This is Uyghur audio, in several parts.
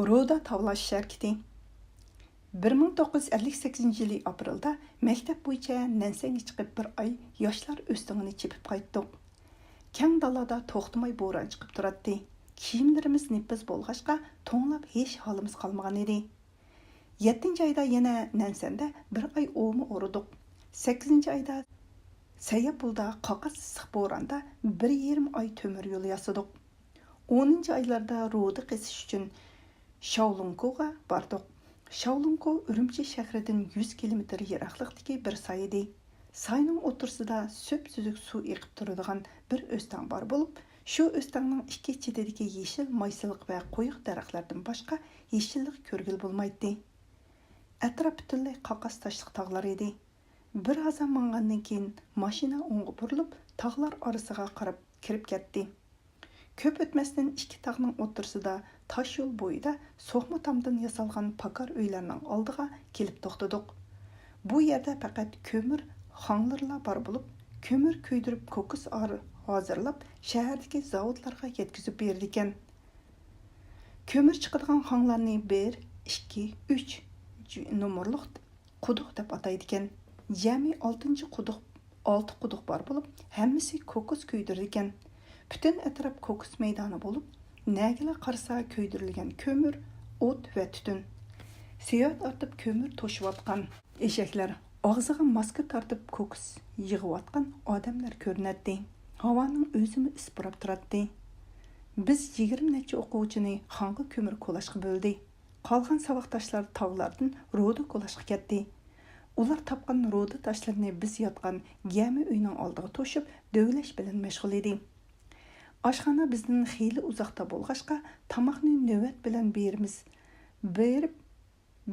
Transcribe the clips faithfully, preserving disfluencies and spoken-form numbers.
رۇدا تاۋلاش شىركىتى. بىر مىڭ توققۇز يۈز ئەللىك سەككىزىنچى يىلى ئاپرېلدا مەكتەپ بويىچە نەنسەنگە چىقىپ، بىر ئاي ياشلار ئۆستىڭىنى چېپىپ قايتتۇق. كەڭ دالادا توختىماي بوران چىقىپ تۇراتتى. كىيىملىرىمىز نېپىز بولغاچقا، توڭلاپ ھېچ ھالىمىز قالمىغان ئىدى. يەتتىنچى ئايدا يەنە نەنسەندە بىر ئاي ئوۋمۇ ئورىدۇق. سەككىزىنچى ئايدا سەيياپۇلدا قاقاس ئىسسىق بوراندا بىر يېرىم ئاي تۆمۈر يول ياسىدۇق. ئونىنچى ئايلاردا رۇدا قېزىش ئۈچۈن شاۋلۇڭكوغا باردۇق. شاۋلۇڭكو ئۈرۈمچى شەھىرىدىن يۈز كىلومېتىر يىراقلىقتىكى بىر ساي ئىدى. ساينىڭ ئوتتۇرىسىدا سۈپسۈزۈك سۇ ئېقىپ تۇرىدىغان بىر ئۆستەڭ بار بولۇپ، شۇ ئۆستەڭنىڭ ئىككى چېتىدىكى يېشىل مايسىلىق ۋە قويۇق دەرەخلەردىن باشقا يېشىللىق كۆرگىلى بولمايتتى. ئەتراپ پۈتۈنلەي قاقاس تاشلىق تاغلار ئىدى. بىر ھازا ماڭغاندىن كېيىن، ماشىنا ئوڭغا بۇرۇلۇپ، تاغلار ئارىسىغا قاراپ كىرىپ كەتتى. كۆپ ئۆتمەستىن، ئىككى تاغنىڭ ئوتتۇرىسىدا، تاش يول بويىدا سوقما تامدىن ياسالغان پاكار ئۆيلەرنىڭ ئالدىغا كېلىپ توختىدۇق. بۇ يەردە پەقەت كۆمۈر خاڭلىرىلا بار بولۇپ، كۆمۈر كۆيدۈرۈپ، كوكۇس ئار-، ھازىرلاپ، شەھەردىكى زاۋۇتلارغا يەتكۈزۈپ بېرىدىكەن. كۆمۈر چىقىدىغان خاڭلارنى بىر، ئىككى، ئۈچ نومۇرلۇق قۇدۇق دەپ ئاتايدىكەن. جەمئىي ئالتىنچى قۇدۇق، ئالتە قۇدۇق بار بولۇپ، ھەممىسى كوكۇس كۆيدۈرىدىكەن. پۈتۈن ئەتراپ كوكۇس مەيدانى بولۇپ، نەگىلا قارىسا كۆيدۈرۈلگەن كۆمۈر، ئوت ۋە تۈتۈن. سېياھەت ئارتىپ كۆمۈر توشۇۋاتقان ئېشەكلەر، ئاغزىغا ماسكا تارتىپ كوكۇس يىغىۋاتقان ئادەملەر كۆرۈنەتتى. ھاۋانىڭ ئۆزىمۇ ئىسسىق پۇراپ تۇراتتى. بىز يىگىرمە نەچچە ئوقۇغۇچىنى خاڭغا كۆمۈر كولاشقا بۆلدى. قالغان ساۋاقداشلار تاغلاردىن رۇدا كولاشقا كەتتى. ئۇلار تاپقان رۇدا تاشلىرىنى بىز ياتقان گەمە ئۆينىڭ ئالدىغا توشۇپ، دۆۋىلەش بىلەن مەشغۇل ئىدى. ئاشخانا بىزدىن خېلى ئۇزاقتا بولغاچقا، تاماقنى نۆۋەت بىلەن بىرىمىز بېرىپ،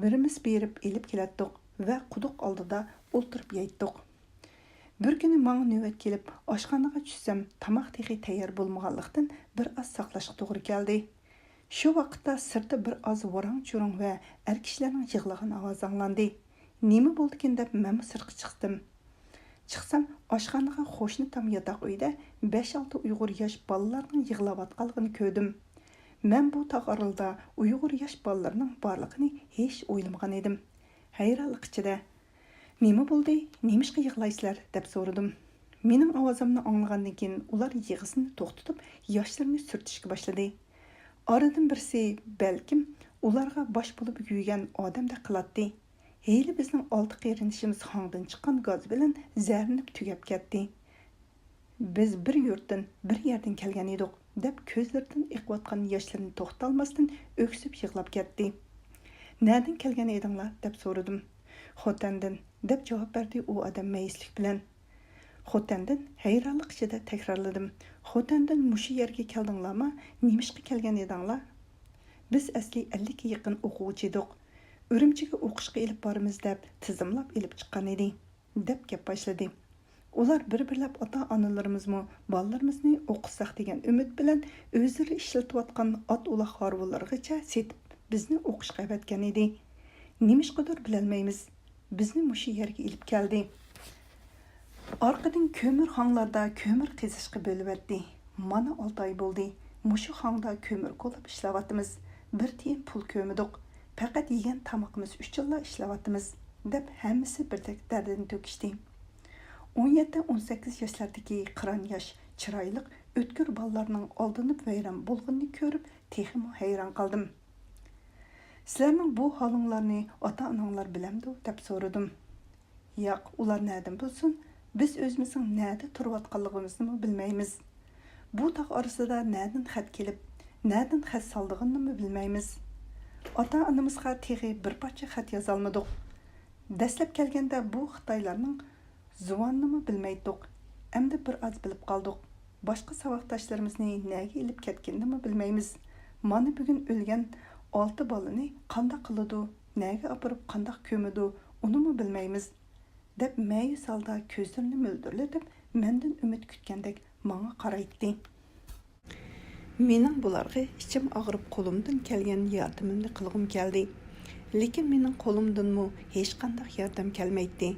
بىرىمىز بېرىپ ئېلىپ كېلەتتۇق ۋە قۇدۇق ئالدىدا ئولتۇرۇپ يەيتتۇق. بىر كۈنى ماڭا نۆۋەت كېلىپ، ئاشخانىغا چۈشسەم، تاماق تېخى تەييار بولمىغانلىقتىن، بىر ئاز ساقلاشقا توغرا كەلدى. شۇ ۋاقىتتا سىرتتا بىر ئاز ۋاراڭ-چۇرۇڭ ۋە ئەر كىشىلەرنىڭ يىغلىغان ئاۋازى ئاڭلاندى. نېمە بولدىكىن دەپ مەنمۇ سىرتقا چىقتىم. چىقسام، ئاشخانىغا قوشنا تام ياتاق ئۆيدە بەش-ئالتە ئۇيغۇر ياش بالىلارنىڭ يىغلاۋاتقانلىقىنى كۆردۈم. مەن بۇ تاغ ئارىلىدا ئۇيغۇر ياش بالىلىرىنىڭ بارلىقىنى ھېچ ئويلىمىغان ئىدىم. ھەيرانلىق ئىچىدە، «نېمە بولدى؟ نېمىشقا يىغلايسىلەر؟» دەپ سورىدىم. مېنىڭ ئاۋازىمنى ئاڭلىغاندىن كېيىن، ئۇلار يىغىسىنى توختىتىپ، ياشلىرىنى سۈرتۈشكە باشلىدى. ئارىدىن بىرسى، بەلكىم، ئۇلارغا باش بولۇپ يۈرگەن ئادەمدەك قىلاتتى. ھېلى بىزنىڭ ئالتە قېرىندىشىمىز خاڭدىن چىققان گاز بىلەن زەھەرلىنىپ تۈگەپ كەتتى. «بىز بىر يۇرتتىن، بىر يەردىن كەلگەن ئىدۇق» دەپ، كۆزلىرىدىن ئېقىۋاتقان ياشلىرىنى توختىتالماستىن ئۆكسۈپ يىغلاپ كەتتى. «نەدىن كەلگەن ئىدىڭلار؟» دەپ سورىدىم. «خوتەندىن» دەپ جاۋاب بەردى ئۇ ئادەم مەيۈسلۈك بىلەن. «خوتەندىن؟» ھەيرانلىق ئىچىدە تەكرارلىدىم. «خوتەندىن مۇشۇ يەرگە كەلدىڭلارمۇ؟ نېمىشقا كەلگەن ئىدىڭلار؟» «بىز ئەسلى ئەللىككە يېقىن ئوقۇغۇچى ئىدۇق. ئۈرۈمچىگە ئوقۇشقا ئېلىپ بارىمىز دەپ تىزىملاپ ئېلىپ چىققان ئىدى» دەپ گەپ باشلىدى. ئۇلار بىر-بىرلەپ، «ئاتا-ئانىلىرىمىزمۇ بالىلىرىمىزنى ئوقۇتساق دېگەن ئۈمىد بىلەن ئۆزلىرى ئىشلىتىۋاتقان ئات-ئۇلاق ھارۋىلىرىغىچە سېتىپ، بىزنى ئوقۇشقا ئەۋەتكەن ئىدى. نېمىشقىدۇر بىلەلمەيمىز، بىزنى مۇشۇ يەرگە ئېلىپ كەلدى. ئارقىدىن كۆمۈر خاڭلاردا كۆمۈر قېزىشقا بۆلۈۋەتتى. مانا ئالتە ئاي بولدى، مۇشۇ خاڭدا كۆمۈر كولاپ ئىشلەۋاتىمىز. بىر تىيىن پۇل كۆرمىدۇق. پەقەت يېگەن تامىقىمىز ئۈچۈنلا ئىشلەۋاتىمىز» دەپ، ھەممىسى بىردەك دەردىنى تۆكۈشتى. ئون يەتتە، ئون سەككىز ياشلاردىكى قىران ياش، چىرايلىق، ئۆتكۈر بالىلارنىڭ ئالدىنىپ ۋەيران بولغىنىنى كۆرۈپ، تېخىمۇ ھەيران قالدىم. «سىلەرنىڭ بۇ ھالىڭلارنى ئاتا-ئاناڭلار بىلەمدۇ؟» دەپ سورىدىم. «ياق، ئۇلار نەدىن بىلسۇن؟ بىز ئۆزىمىزنىڭ نەدە تۇرۇۋاتقانلىقىمىزنىمۇ بىلمەيمىز. بۇ تاغ ئارىسىدا نەدىن خەت كېلىپ، نەدىن خەت سالىدىغىنىنىمۇ بىلمەيمىز. ئاتا-ئانىمىزغا تېخى بىر پارچە خەت يازالمىدۇق. دەسلەپ كەلگەندە بۇ خىتايلارنىڭ زۇۋانىنىمۇ بىلمەيتتۇق. ئەمدى بىر ئاز بىلىپ قالدۇق. باشقا ساۋاقداشلىرىمىزنى نەگە ئېلىپ كەتكىنىنىمۇ بىلمەيمىز. مانا بۈگۈن ئۆلگەن ئالتە بالىنى قانداق قىلىدۇ، نەگە ئاپىرىپ قانداق كۆمىدۇ، ئۇنىمۇ بىلمەيمىز» دەپ، مەيۈس ھالدا كۆزلىرىنى مۆلدۈرلىتىپ، مەندىن ئۈمىد كۈتكەندەك ماڭا قارايتتى. مېنىڭ بۇلارغا ئىچىم ئاغرىپ، قولۇمدىن كەلگەن ياردىمىمنى قىلغۇم كەلدى. لېكىن مېنىڭ قولۇمدىنمۇ ھېچقانداق ياردەم كەلمەيتتى.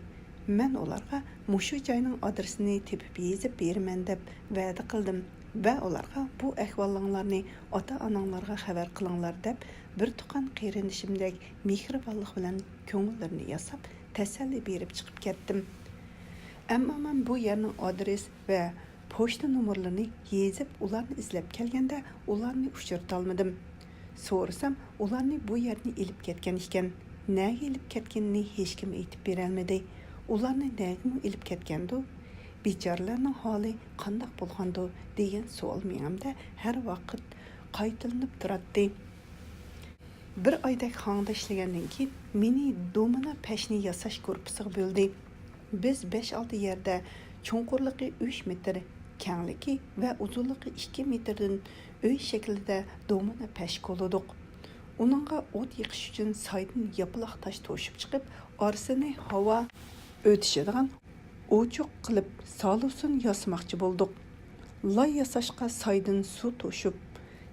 مەن ئۇلارغا مۇشۇ جاينىڭ ئادرېسىنى تېپىپ يېزىپ بېرىمەن دەپ ۋەدە قىلدىم. ۋە ئۇلارغا بۇ ئەھۋالىڭلارنى ئاتا-ئاناڭلارغا خەۋەر قىلىڭلار دەپ، بىر تۇغقان قېرىندىشىمدەك مېھرىبانلىق بىلەن كۆڭۈللىرىنى ياساپ، تەسەللى بېرىپ چىقىپ كەتتىم. ئەمما مەن بۇ يەرنىڭ ئادرېس ۋە پوچتا نومۇرلىرىنى يېزىپ، ئۇلارنى ئىزدەپ كەلگەندە، ئۇلارنى ئۇچرىتالمىدىم. سورىسام، ئۇلارنى بۇ يەردىن ئېلىپ كەتكەن ئىكەن. نەگە ئېلىپ كەتكىنىنى ھېچكىم ئېيتىپ بېرەلمىدى. ئۇلارنى نەگىمۇ ئېلىپ كەتكەندۇ؟ بىچارىلەرنىڭ ھالى قانداق بولغاندۇ؟ دېگەن سوئال مېڭەمدە ھەر ۋاقىت قايتىلىنىپ تۇراتتى. بىر ئايدەك خاڭدا ئىشلىگەندىن كېيىن، مېنى دومىنا پەشنى ياساش گۇرۇپپىسىغا بۆلدى. بىز بەش-ئالتە يەردە چوڭقۇرلۇقى ئۈچ مېتىر، كەڭلىكى ۋە ئۇزۇنلۇقى ئىككى مېتىردىن ئۆي شەكلىدە دومىنا پەش كولىدۇق. ئۇنىڭغا ئوت يېقىش ئۈچۈن سايدىن ياپىلاق تاش توشۇپ چىقىپ، ئارىسىنى ھاۋا ئۆتۈشىدىغان ئوچۇق قىلىپ سالۇسۇن ياسىماقچى بولدۇق. لاي ياساشقا سايدىن سۇ توشۇپ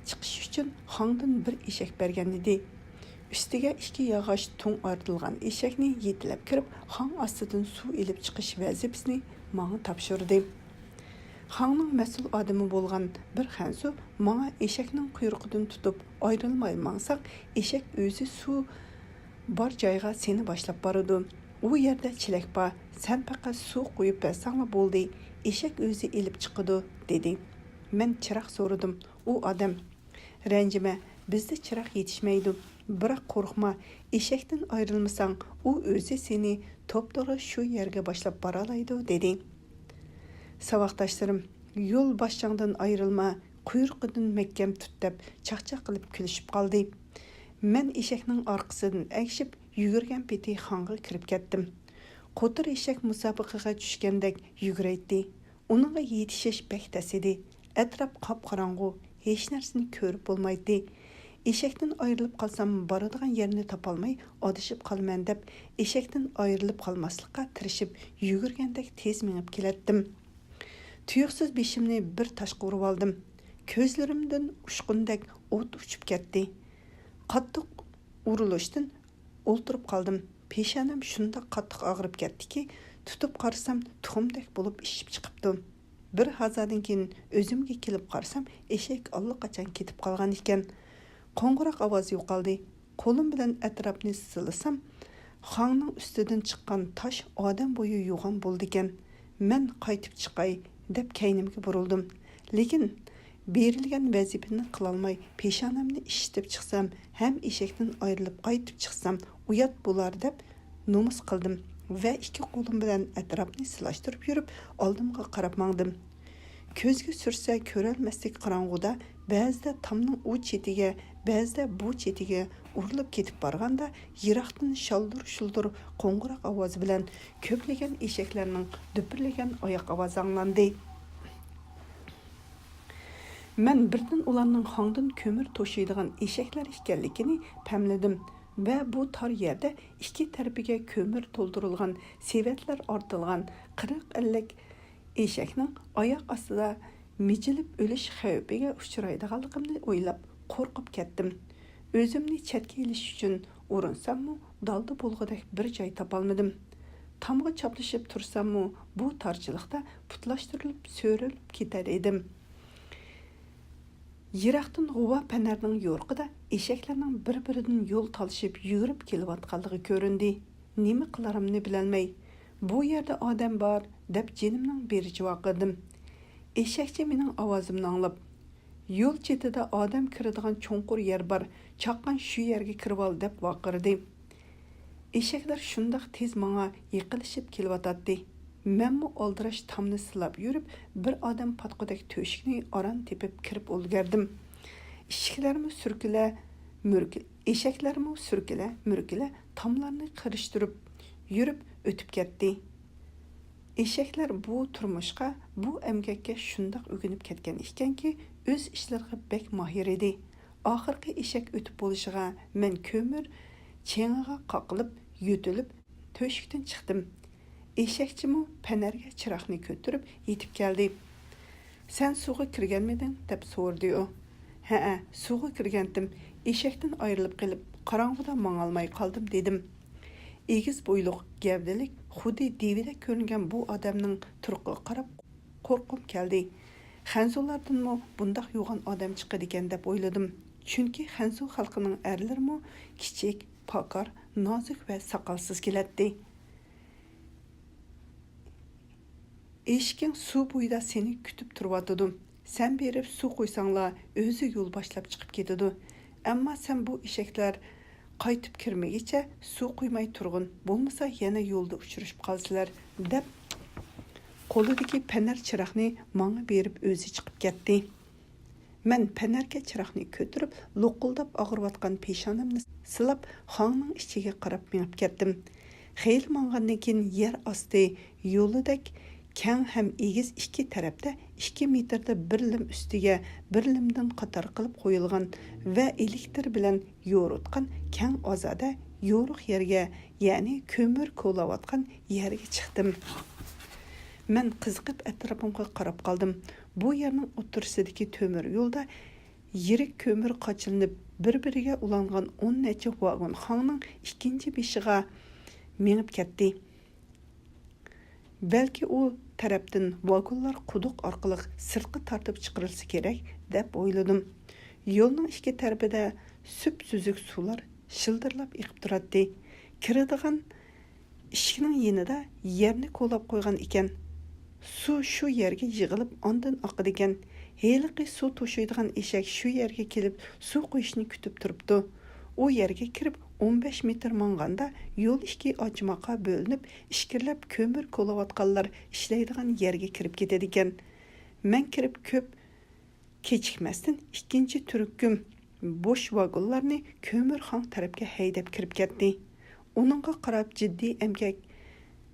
چىقىش ئۈچۈن خاڭدىن بىر ئېشەك بەرگەن ئىدى. ئۈستىگە ئىككى ياغاچ تۇڭ ئارتىلغان ئېشەكنى يېتىلەپ كىرىپ، خاڭ ئاستىدىن سۇ ئېلىپ چىقىش ۋەزىپىسىنى ماڭا تاپشۇردى. خاڭنىڭ مەسئۇل ئادىمى بولغان بىر خەنزۇ ماڭا، ئېشەكنىڭ قۇيرۇقىدىن تۇتۇپ ئايرىلماي ماڭساڭ، ئېشەك ئۆزى سۇ بار جايغا سېنى باشلاپ بارىدۇ. ئۇ يەردە چېلەك بار، سەن پەقەت سۇ قۇيۇپ بەرسەڭلا بولدى، ئېشەك ئۆزى ئېلىپ چىقىدۇ، دېدى. مەن چىراغ سورىدىم. ئۇ ئادەم، رەنجىمە، بىزدە چىراغ يېتىشمەيدۇ. بىراق قورقما، ئېشەكتىن ئايرىلمىساڭ، ئۇ ئۆزى سېنى توپتوغرا شۇ يەرگە باشلاپ بارالايدۇ، دېدى. ساۋاقداشلىرىم، يول باشچاڭدىن ئايرىلما، قۇيرۇقىدىن مەھكەم تۇت، دەپ چاقچاق قىلىپ كۈلۈشۈپ قالدى. مەن ئېشەكنىڭ ئارقىسىدىن ئەگىشىپ، يۈگۈرگەن پېتى خاڭغا كىرىپ كەتتىم. قوتۇر ئېشەك مۇسابىقىگە چۈشكەندەك يۈگۈرەيتتى. ئۇنىڭغا يېتىشىش بەك تەس ئىدى. ئەتراپ قاپقاراڭغۇ، ھېچنەرسىنى كۆرۈپ بولمايتتى. ئېشەكتىن ئايرىلىپ قالسام، بارىدىغان يەرنى تاپالماي ئادىشىپ قالىمەن دەپ، ئېشەكتىن ئايرىلىپ قالماسلىققا تىرىشىپ، يۈگۈرگەندەك تېز مېڭىپ كېلەتتىم. تۇيۇقسىز بېشىمنى بىر تاشقا ئۇرۇۋالدىم. كۆزلىرىمدىن ئۇچقۇندەك ئوت ئۇچۇپ كەتتى. قاتتىق ئۇرۇلۇشتىن ئولتۇرۇپ قالدىم. پېشانەم شۇنداق قاتتىق ئاغرىپ كەتتىكى، تۇتۇپ قارىسام، تۇخۇمدەك بولۇپ ئىششىپ چىقىپتۇ. بىر ھازادىن كېيىن ئۆزۈمگە كېلىپ قارىسام، ئېشەك ئاللىقاچان كېتىپ قالغان ئىكەن. قوڭغۇراق ئاۋازى يوقالدى. قولۇم بىلەن ئەتراپنى سىلىسام، خاڭنىڭ ئۈستىدىن چىققان تاش ئادەم بويى يوغان بولىدىكەن. مەن قايتىپ چىقاي دەپ كەينىمگە بۇرۇلدۇم. لېكىن بېرىلگەن ۋەزىپىنى قىلالماي، پېشانەمنى ئىششىتىپ چىقسام، ھەم ئېشەكتىن ئايرىلىپ قايتىپ چىقسام، ئۇيات بولار دەپ نومۇس قىلدىم ۋە ئىككى قولۇم بىلەن ئەتراپنى سىلاشتۇرۇپ يۈرۈپ، ئالدىمغا قاراپ ماڭدىم. كۆزگە سۈرسە كۆرەلمەسلىك قاراڭغۇدا، بەزىدە تامنىڭ ئۇ چېتىگە، بەزىدە بۇ چېتىگە ئۇرۇلۇپ كېتىپ بارغاندا، يىراقتىن شالدۇر-شۇلدۇر قوڭغۇراق ئاۋازى بىلەن كۆپلىگەن ئېشەكلەرنىڭ دۈپۈرلىگەن ئاياق ئاۋازى ئاڭلاندى. مەن بىردىن ئۇلارنىڭ خاڭدىن كۆمۈر توشۇيدىغان ئېشەكلەر ئىكەنلىكىنى پەملىدىم ۋە بۇ تار يەردە ئىككى تەرىپىگە كۆمۈر تولدۇرۇلغان سېۋەتلەر ئارتىلغان قىرىق-ئەللىك ئېشەكنىڭ ئاياق ئاستىدا مىجىلىپ ئۆلۈش خەۋپىگە ئۇچرايدىغانلىقىمنى ئويلاپ قورقۇپ كەتتىم. ئۆزۈمنى چەتكە ئېلىش ئۈچۈن ئۇرۇنساممۇ، دالدا بولغۇدەك بىر جاي تاپالمىدىم. تامغا چاپلىشىپ تۇرساممۇ، بۇ تارچىلىقتا پۇتلاشتۇرۇلۇپ سۆرىلىپ كېتەر ئىدىم. يىراقتىن غۇۋا پەنەرنىڭ يورۇقىدا ئېشەكلەرنىڭ بىر-بىرىدىن يول تالىشىپ يۈگۈرۈپ كېلىۋاتقانلىقى كۆرۈندى. نېمە قىلارىمنى بىلەلمەي، «بۇ يەردە ئادەم بار» دەپ جېنىمنىڭ بېرىچە ۋارقىرىدىم. ئېشەكچى مېنىڭ ئاۋازىمنى ئاڭلاپ، «يول چېتىدە ئادەم كىرىدىغان چوڭقۇر يەر بار، چاققان شۇ يەرگە كىرىۋال» دەپ ۋارقىرىدى. ئېشەكلەر شۇنداق تېز ماڭا يېقىنلىشىپ كېلىۋاتاتتى. مەنمۇ ئالدىراش تامنى سىلاپ يۈرۈپ، بىر ئادەم پاتقۇدەك تۆشۈكنى ئاران تېپىپ كىرىپ ئۈلگەردىم. ئىشىكلەرمۇ سۈركىلە، مۈركە-، ئېشەكلەرمۇ سۈركىلە، مۈركىلە تاملارنى قىرىشتۇرۇپ يۈرۈپ ئۆتۈپ كەتتى. ئېشەكلەر بۇ تۇرمۇشقا، بۇ ئەمگەككە شۇنداق ئۆگىنىپ كەتكەن ئىكەنكى، ئۆز ئىشلىرىغا بەك ماھىر ئىدى. ئاخىرقى ئېشەك ئۆتۈپ بولۇشىغا مەن كۆمۈر چېڭىغا قاقىلىپ، يۆتىلىپ، تۆشۈكتىن چىقتىم. ئېشەكچىمۇ پەنەرگە چىراغنى كۆتۈرۈپ يېتىپ كەلدى. «سەن سۇغا كىرگەنمىدىڭ؟» دەپ سورىدى ئۇ. «ھەئە، سۇغا كىرگەنتىم. ئېشەكتىن ئايرىلىپ قېلىپ، قاراڭغۇدا ماڭالماي قالدىم» دېدىم. ئېگىز بويلۇق، گەۋدىلىك، خۇددى دېۋىدەك كۆرۈنگەن بۇ ئادەمنىڭ تۇرقىغا قاراپ قورققۇم كەلدى. خەنزۇلاردىنمۇ بۇنداق يوغان ئادەم چىقىدىكەن دەپ ئويلىدىم. چۈنكى خەنزۇ خەلقىنىڭ ئەرلىرىمۇ كىچىك، پاكار، نازۇك ۋە ساقالسىز كېلەتتى. ئېشىكىڭ سۇ بويىدا سېنى كۈتۈپ تۇرۇۋاتىدۇ. سەن بېرىپ سۇ قۇيساڭلا، ئۆزى يول باشلاپ چىقىپ كېتىدۇ. ئەمما سەن بۇ ئېشەكلەر قايتىپ كىرمىگىچە سۇ قۇيماي تۇرغىن، بولمىسا يەنە يولدا ئۇچرىشىپ قالىسىلەر، دەپ، قولىدىكى پەنەر چىراغنى ماڭا بېرىپ ئۆزى چىقىپ كەتتى. مەن پەنەركە چىراغنى كۆتۈرۈپ، لوقۇلداپ ئاغرىۋاتقان پېشانەمنى سىلاپ، خاڭنىڭ ئىچىگە قاراپ مېڭىپ كەتتىم. خېلى ماڭغاندىن كېيىن يەر ئاستى يولىدەك كەڭ ھەم ئېگىز ئىككى تەرەپتە ئىككى مېتىردا بىر لىم ئۈستىگە بىر لىمدىن قاتار قىلىپ قويۇلغان ۋە ئېلېكتىر بىلەن يورۇتقان كەڭ ئازادە يورۇق يەرگە، يەنى كۆمۈر كولاۋاتقان يەرگە چىقتىم. مەن قىزىقىپ ئەتراپىمغا قاراپ قالدىم. بۇ يەرنىڭ ئوتتۇرىسىدىكى تۆمۈر يولدا يىرىك كۆمۈر قاچىلىنىپ، بىر-بىرىگە ئۇلانغان ئون نەچچە ۋاگون خاڭنىڭ ئىككىنچى بېشىغا مېڭىپ كەتتى. بەلكى ئۇ تەرەپتىن ۋاگونلار قۇدۇق ئارقىلىق سىرتقا تارتىپ چىقىرىلسا كېرەك، دەپ ئويلىدىم. يولنىڭ ئىككى تەرىپىدە سۈپسۈزۈك سۇلار شىلدىرلاپ ئېقىپ تۇراتتى. كىرىدىغان ئىشىكنىڭ يېنىدا يەرنى كولاپ قويغان ئىكەن. سۇ شۇ يەرگە يىغىلىپ، ئاندىن ئاقىدىكەن. ھېلىقى سۇ توشۇيدىغان ئېشەك شۇ يەرگە كېلىپ، سۇ قۇيۇشنى كۈتۈپ تۇرۇپتۇ. ئۇ يەرگە كىرىپ، ئون بەش مېتىر ماڭغاندا، يول ئىككى ئاچىماققا بۆلۈنۈپ، ئىچكىرىلەپ كۆمۈر كولاۋاتقانلار ئىشلەيدىغان يەرگە كىرىپ كېتىدىكەن. مەن كىرىپ كۆپ كېچىكمەستىن، ئىككىنچى تۈركۈم بوش ۋاگونلارنى كۆمۈر خاڭ تەرەپكە ھەيدەپ كىرىپ كەتتى. ئۇنىڭغا قاراپ جىددىي ئەمگەك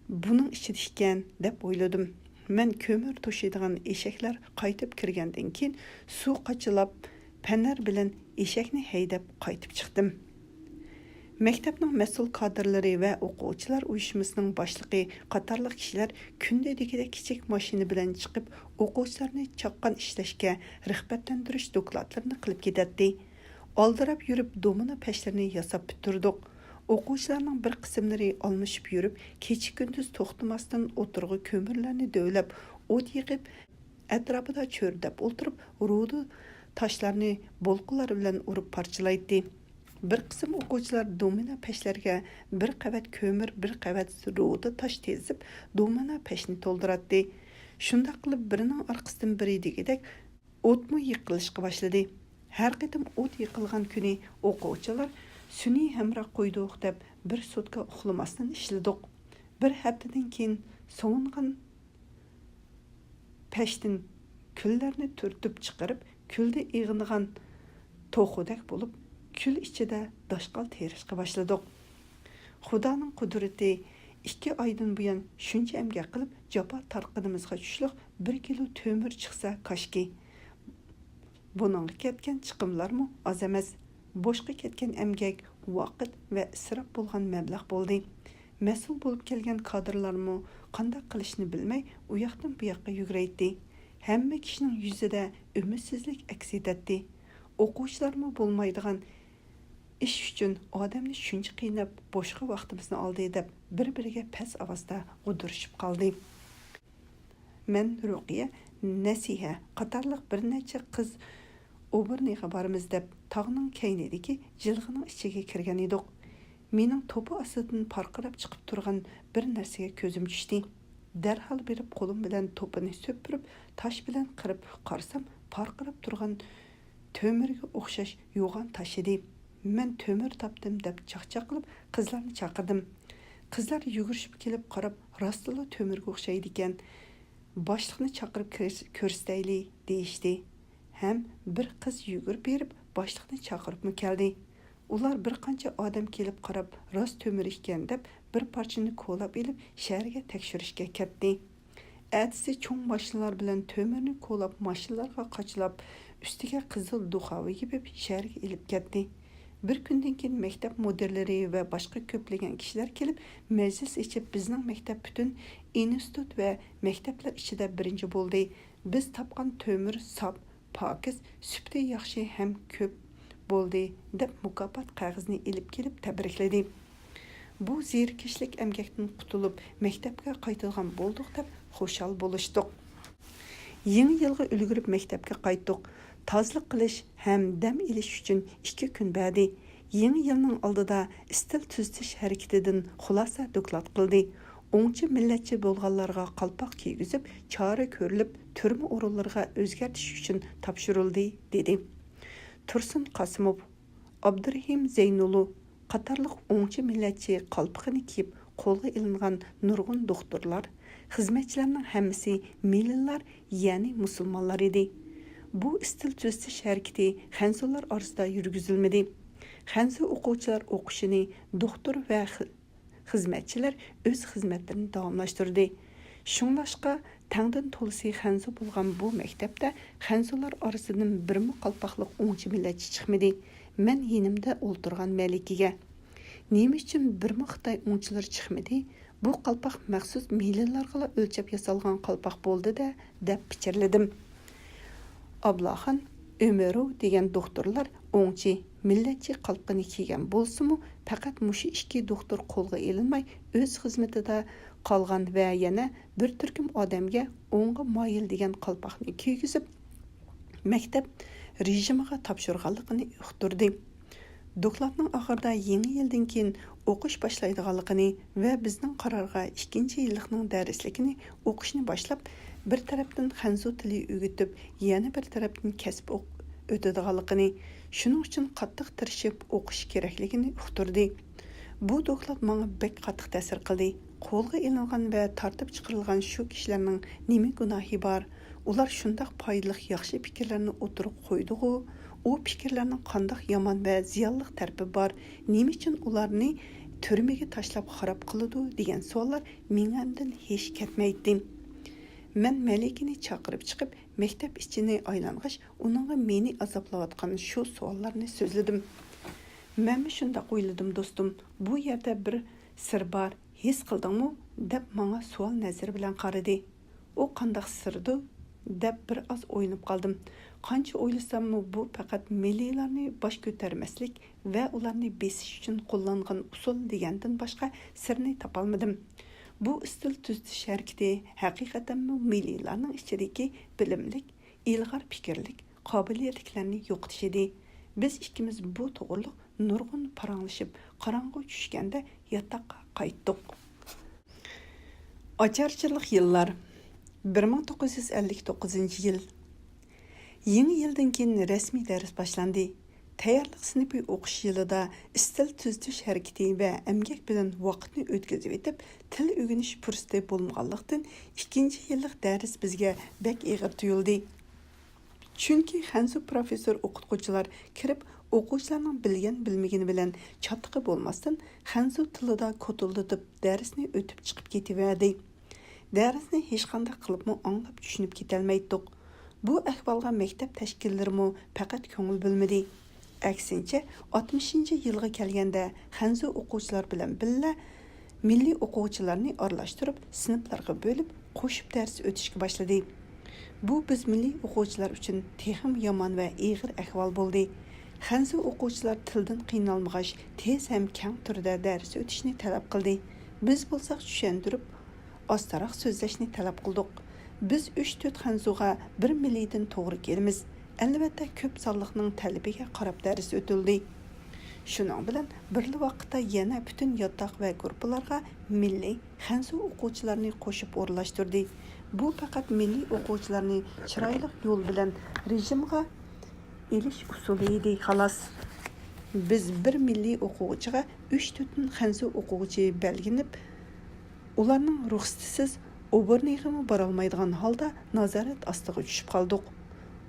بۇنىڭ ئىچىدە ئىكەن، دەپ ئويلىدىم. مەن كۆمۈر توشۇيدىغان ئېشەكلەر قايتىپ كىرگەندىن كېيىن، سۇ قاچىلاپ، پەنەر بىلەن ئېشەكنى ھەيدەپ قايتىپ چىقتىم. مەكتەپنىڭ مەسئۇل كادىرلىرى ۋە ئوقۇغۇچىلار ئۇيۇشمىسىنىڭ باشلىقى قاتارلىق كىشىلەر كۈندە دېگۈدەك كىچىك ماشىنا بىلەن چىقىپ، ئوقۇغۇچىلارنى چاققان ئىشلەشكە رىغبەتلەندۈرۈش دوكلاتلىرىنى قىلىپ كېتەتتى. ئالدىراپ يۈرۈپ دومىنا پەشلىرىنى ياساپ پۈتتۈردۇق. ئوقۇغۇچىلارنىڭ بىر قىسىملىرى ئالمىشىپ يۈرۈپ، كېچە-كۈندۈز توختىماستىن ئوتتۇرىغا كۆمۈرلەرنى دۆۋىلەپ، ئوت يېقىپ، ئەتراپىدا چۆرىدەپ ئولتۇرۇپ، رۇدا تاشلارنى بولقىلار بىلەن ئۇرۇپ پارچىلايتتى. بىر قىسىم ئوقۇغۇچىلار دومىنا پەشلەرگە بىر قەۋەت كۆمۈر، بىر قەۋەت رۇدا تاش تېزىپ، دومىنا پەشنى تولدۇراتتى. شۇنداق قىلىپ، بىرىنىڭ ئارقىسىدىن بىرى دېگۈدەك ئوتمۇ يېقىلىشقا باشلىدى. ھەر قېتىم ئوت يېقىلغان كۈنى ئوقۇغۇچىلار سۈنئىي ھەمراھ قويدۇق دەپ، بىر سۇتكا ئۇخلىماستىن ئىشلىدۇق. بىر ھەپتىدىن كېيىن سوۋۇنغان پەشتىن كۈللەرنى تۈرتۈپ چىقىرىپ، كۈلدە ئېغىنغان توخۇدەك بولۇپ، كۈل ئىچىدە داشقال تېرىشقا باشلىدۇق. خۇدانىڭ قۇدرىتى، ئىككى ئايدىن بۇيان شۇنچە ئەمگەك قىلىپ، جاپا تارتقىنىمىزغا چۈشلۈق بىر كىلو تۆمۈر چىقسا كاشكى. بۇنىڭغا كەتكەن چىقىملارمۇ ئاز ئەمەس. بوشقا كەتكەن ئەمگەك، ۋاقىت ۋە ئىسراپ بولغان مەبلەغ بولدى. مەسئۇل بولۇپ كەلگەن كادىرلارمۇ قانداق قىلىشنى بىلمەي، ئۇياقتىن بۇياققا يۈگرەيتتى. ھەممە كىشىنىڭ يۈزىدە ئۈمىدسىزلىك ئەكس ئېتەتتى. ئوقۇغۇچىلارمۇ بولمايدىغان ئىش ئۈچۈن ئادەمنى شۇنچە قىيناپ، بوشقا ۋاقتىمىزنى ئالدى، دەپ بىر-بىرىگە پەس ئاۋازدا غۇدۇرۇشۇپ قالدى. مەن، رۇقىيە، نەسىھە قاتارلىق بىر نەچچە قىز ئوبېرنىغا بارىمىز دەپ، تاغنىڭ كەينىدىكى جىلغىنىڭ ئىچىگە كىرگەن ئىدۇق. مېنىڭ توپا ئاستىدىن پارقىراپ چىقىپ تۇرغان بىر نەرسىگە كۆزۈم چۈشتى. دەرھال بېرىپ قولۇم بىلەن توپىنى سۈپۈرۈپ، تاش بىلەن قىرىپ قارىسام، پارقىراپ تۇرغان تۆمۈرگە ئوخشاش يوغان تاش ئىدى. مەن تۆمۈر تاپتىم دەپ چاقچاق قىلىپ، قىزلارنى چاقىردىم. قىزلار يۈگۈرۈشۈپ كېلىپ قاراپ، راستلا تۆمۈرگە ئوخشايدىكەن. باشلىقنى چاقىرىپ كۆرس-، كۆرسىتەيلى، دېيىشتى. ھەم بىر قىز يۈگۈرۈپ بېرىپ، باشلىقنى چاقىرىپمۇ كەلدى. ئۇلار بىر قانچە ئادەم كېلىپ قاراپ، راست تۆمۈر ئىكەن دەپ، بىر پارچىنى كولاپ ئېلىپ، شەھەرگە تەكشۈرۈشكە كەتتى. ئەتىسى چوڭ ماشىنىلار بىلەن تۆمۈرنى كولاپ، ماشىنىلارغا قاچىلاپ، ئۈستىگە قىزىل دۇخاۋا يېپىپ، شەھەرگە ئېلىپ كەتتى. بىر كۈندىن كېيىن مەكتەپ مۇدىرلىرى ۋە باشقا كۆپلىگەن كىشىلەر كېلىپ، مەجلىس ئېچىپ، بىزنىڭ مەكتەپ پۈتۈن ئىنستىتۇت ۋە مەكتەپلەر ئىچىدە بىرىنچى بولدى. بىز تاپقان تۆمۈر ساپ، پاكىز، سۈپىتى ياخشى ھەم كۆپ بولدى، دەپ مۇكاپات قەغىزىنى ئېلىپ كېلىپ تەبرىكلىدى. بۇ زېرىكىشلىك ئەمگەكتىن قۇتۇلۇپ، مەكتەپكە قايتىدىغان بولدۇق، دەپ خۇشال بولۇشتۇق. يېڭى يىلغا ئۈلگۈرۈپ مەكتەپكە قايتتۇق. تازىلىق قىلىش ھەم دەم ئېلىش ئۈچۈن ئىككى كۈن بەردى. يېڭى يىلنىڭ ئالدىدا ئىستىل تۈزىتىش ھەرىكىتىدىن خۇلاسە دوكلات قىلدى. ئوڭچى مىللەتچى بولغانلارغا قالپاق كىيگۈزۈپ، چارە كۆرۈلۈپ، تۈرمە ئورۇنلىرىغا ئۆزگەرتىش ئۈچۈن تاپشۇرۇلدى، دېدى. تۇرسۇن قاسىموف، ئابدۇرېھىم زەينۇلۇ قاتارلىق ئوڭچى مىللەتچى قالپىقىنى كىيىپ قولغا ئېلىنغان نۇرغۇن دوختۇرلار، خىزمەتچىلەرنىڭ ھەممىسى مىلىلار، يەنى مۇسۇلمانلار ئىدى. بۇ ئىستىل تۈزىتىش ھەرىكىتى خەنزۇلار ئارىسىدا يۈرگۈزۈلمىدى. خەنزۇ ئوقۇغۇچىلار ئوقۇشىنى دوختۇر ۋە خى-، خىزمەتچىلەر ئۆز خىزمەتلىرىنى داۋاملاشتۇردى. شۇڭلاشقا، تەڭدىن تولىسى خەنزۇ بولغان بۇ مەكتەپتە خەنزۇلار ئارىسىدىن بىرمۇ قالپاقلىق ئوڭچى مىللەتچى چىقمىدى. مەن يېنىمدا ئولتۇرغان مەلىكىگە، «نېمە ئۈچۈن بىرمۇ خىتاي ئوڭچىلىرى چىقمىدى؟ بۇ قالپاق مەخسۇس مىلىلارغىلا ئۆلچەپ ياسالغان قالپاق بولدى-دە» دەپ پىچىرلىدىم. ئابلاخان ئۆمەروۋ دېگەن دوختۇرلار ئوڭچى، مىللەتچى قالپىقىنى كىيگەن بولسىمۇ، پەقەت مۇشۇ ئىككى دوختۇر قولغا ئېلىنماي، ئۆز خىزمىتىدە قالغان ۋە يەنە بىر تۈركۈم ئادەمگە ئوڭغا مايىل دېگەن قالپاقنى كىيگۈزۈپ، مەكتەپ رېجىمىغا تاپشۇرغانلىقىنى ئۇقتۇردى. دوكلاتنىڭ ئاخىرىدا يېڭى يىلدىن كېيىن ئوقۇش باشلايدىغانلىقىنى ۋە بىزنىڭ قارارغا ئىككىنچى يىللىقنىڭ دەرسلىكىنى ئوقۇشنى باشلاپ، بىر تەرەپتىن خەنزۇ تىلى ئۆگىتىپ، يەنە بىر تەرەپتىن كەسىپ ئوق-، ئۆتىدىغانلىقىنى، شۇنىڭ ئۈچۈن قاتتىق تىرىشىپ ئوقۇش كېرەكلىكىنى ئۇقتۇردى. بۇ دوكلات ماڭا بەك قاتتىق تەسىر قىلدى. قولغا ئېلىنغان ۋە تارتىپ چىقىرىلغان شۇ كىشىلەرنىڭ نېمە گۇناھى بار؟ ئۇلار شۇنداق پايدىلىق ياخشى پىكىرلەرنى ئوتتۇرىغا قويدىغۇ؟ ئۇ پىكىرلەرنىڭ قانداق يامان ۋە زىيانلىق تەرىپى بار؟ نېمە ئۈچۈن ئۇلارنى تۈرمىگە تاشلاپ خاراب قىلىدۇ؟ دېگەن سوئاللار مېڭەمدىن ھېچ كەتمەيتتى. مەن مەلىكىنى چاقىرىپ چىقىپ، مەكتەپ ئىچىنى ئايلانغاچ، ئۇنىڭغا مېنى ئازابلاۋاتقان شۇ سوئاللارنى سۆزلىدىم. مەنمۇ شۇنداق ئويلىدىم، دوستۇم. بۇ يەردە بىر سىر بار، ھېس قىلدىڭمۇ؟ دەپ ماڭا سوئال نەزىرى بىلەن قارىدى. ئۇ قانداق سىردۇ؟ دەپ بىر ئاز ئويلىنىپ قالدىم. قانچە ئويلىساممۇ، بۇ پەقەت مىللىيلارنى باش كۆتۈرمەسلىك ۋە ئۇلارنى بېسىش ئۈچۈن قوللانغان ئۇسۇل دېگەندىن باشقا سىرنى تاپالمىدىم. بۇ ئىستىل تۈزىتىش ھەرىكىتى ھەقىقەتەنمۇ مىللىيلارنىڭ ئىچىدىكى بىلىملىك، ئىلغار پىكىرلىك، قابىلىيەتلىكلەرنى يوقىتىش ئىدى. بىز ئىككىمىز بۇ توغرىلىق نۇرغۇن پاراڭلىشىپ، قاراڭغۇ چۈشكەندە ياتاققا قايتتۇق. ئاچارچىلىق يىللار، بىر مىڭ توققۇز يۈز ئەللىك توققۇزىنچى يىل. يېڭى يىلدىن كېيىن رەسمىي دەرس باشلاندى. تەييارلىق سىنىپى ئوقۇش يىلىدا ئىستىل تۈزىتىش ھەرىكىتى ۋە ئەمگەك بىلەن ۋاقىتنى ئۆتكۈزۈۋېتىپ، تىل ئۆگىنىش پۇرسىتى بولمىغانلىقتىن، ئىككىنچى يىللىق دەرس بىزگە بەك ئېغىر تۇيۇلدى. چۈنكى خەنزۇ پروفېسسور ئوقۇتقۇچىلار كىرىپ، ئوقۇغۇچىلارنىڭ بىلگەن-بىلمىگىنى بىلەن چاتىقى بولماستىن، خەنزۇ تىلىدا كوتۇلدىتىپ دەرسنى ئۆتۈپ چىقىپ كېتىۋەردى. دەرسنى ھېچقانداق قىلىپمۇ ئاڭلاپ چۈشىنىپ كېتەلمەيتتۇق. بۇ ئەھۋالغا مەكتەپ تەشكىللىرىمۇ پەقەت كۆڭۈل بۆلمىدى. ئەكسىنچە، ئاتمىشىنچى يىلغا كەلگەندە خەنزۇ ئوقۇغۇچىلار بىلەن بىللە مىللىي ئوقۇغۇچىلارنى ئارىلاشتۇرۇپ، سىنىپلارغا بۆلۈپ، قوشۇپ دەرس ئۆتۈشكە باشلىدى. بۇ بىز مىللىي ئوقۇغۇچىلار ئۈچۈن تېخىمۇ يامان ۋە ئېغىر ئەھۋال بولدى. خەنزۇ ئوقۇغۇچىلار تىلدىن قىينالمىغاچ، تېز ھەم كەڭ تۈردە دەرس ئۆتۈشنى تەلەپ قىلدى. بىز بولساق چۈشەندۈرۈپ، ئاستىراق سۆزلەشنى تەلەپ قىلدۇق. بىز ئۈچ-تۆت خەنزۇغا بىر مىللىيدىن توغرا كېلىمىز. ئەلۋەتتە، كۆپ سانلىقنىڭ تەلىپىگە قاراپ دەرس ئۆتۈلدى. شۇنىڭ بىلەن بىرلا ۋاقىتتا يەنە پۈتۈن ياتاق ۋە گۇرۇپپىلارغا مىللىي خەنزۇ ئوقۇغۇچىلارنى قوشۇپ ئورۇنلاشتۇردى. بۇ پەقەت مىللىي ئوقۇغۇچىلارنى چىرايلىق يول بىلەن رېجىمغا ئېلىش ئۇسۇلى ئىدى، خالاس. بىز بىر مىللىي ئوقۇغۇچىغا ئۈچ-تۆتتىن خەنزۇ ئوقۇغۇچى بەلگىلىنىپ، ئۇلارنىڭ رۇخسىتىسىز ئوبورنىغىمۇ بارالمايدىغان ھالدا نازارەت ئاستىغا چۈشۈپ قالدۇق.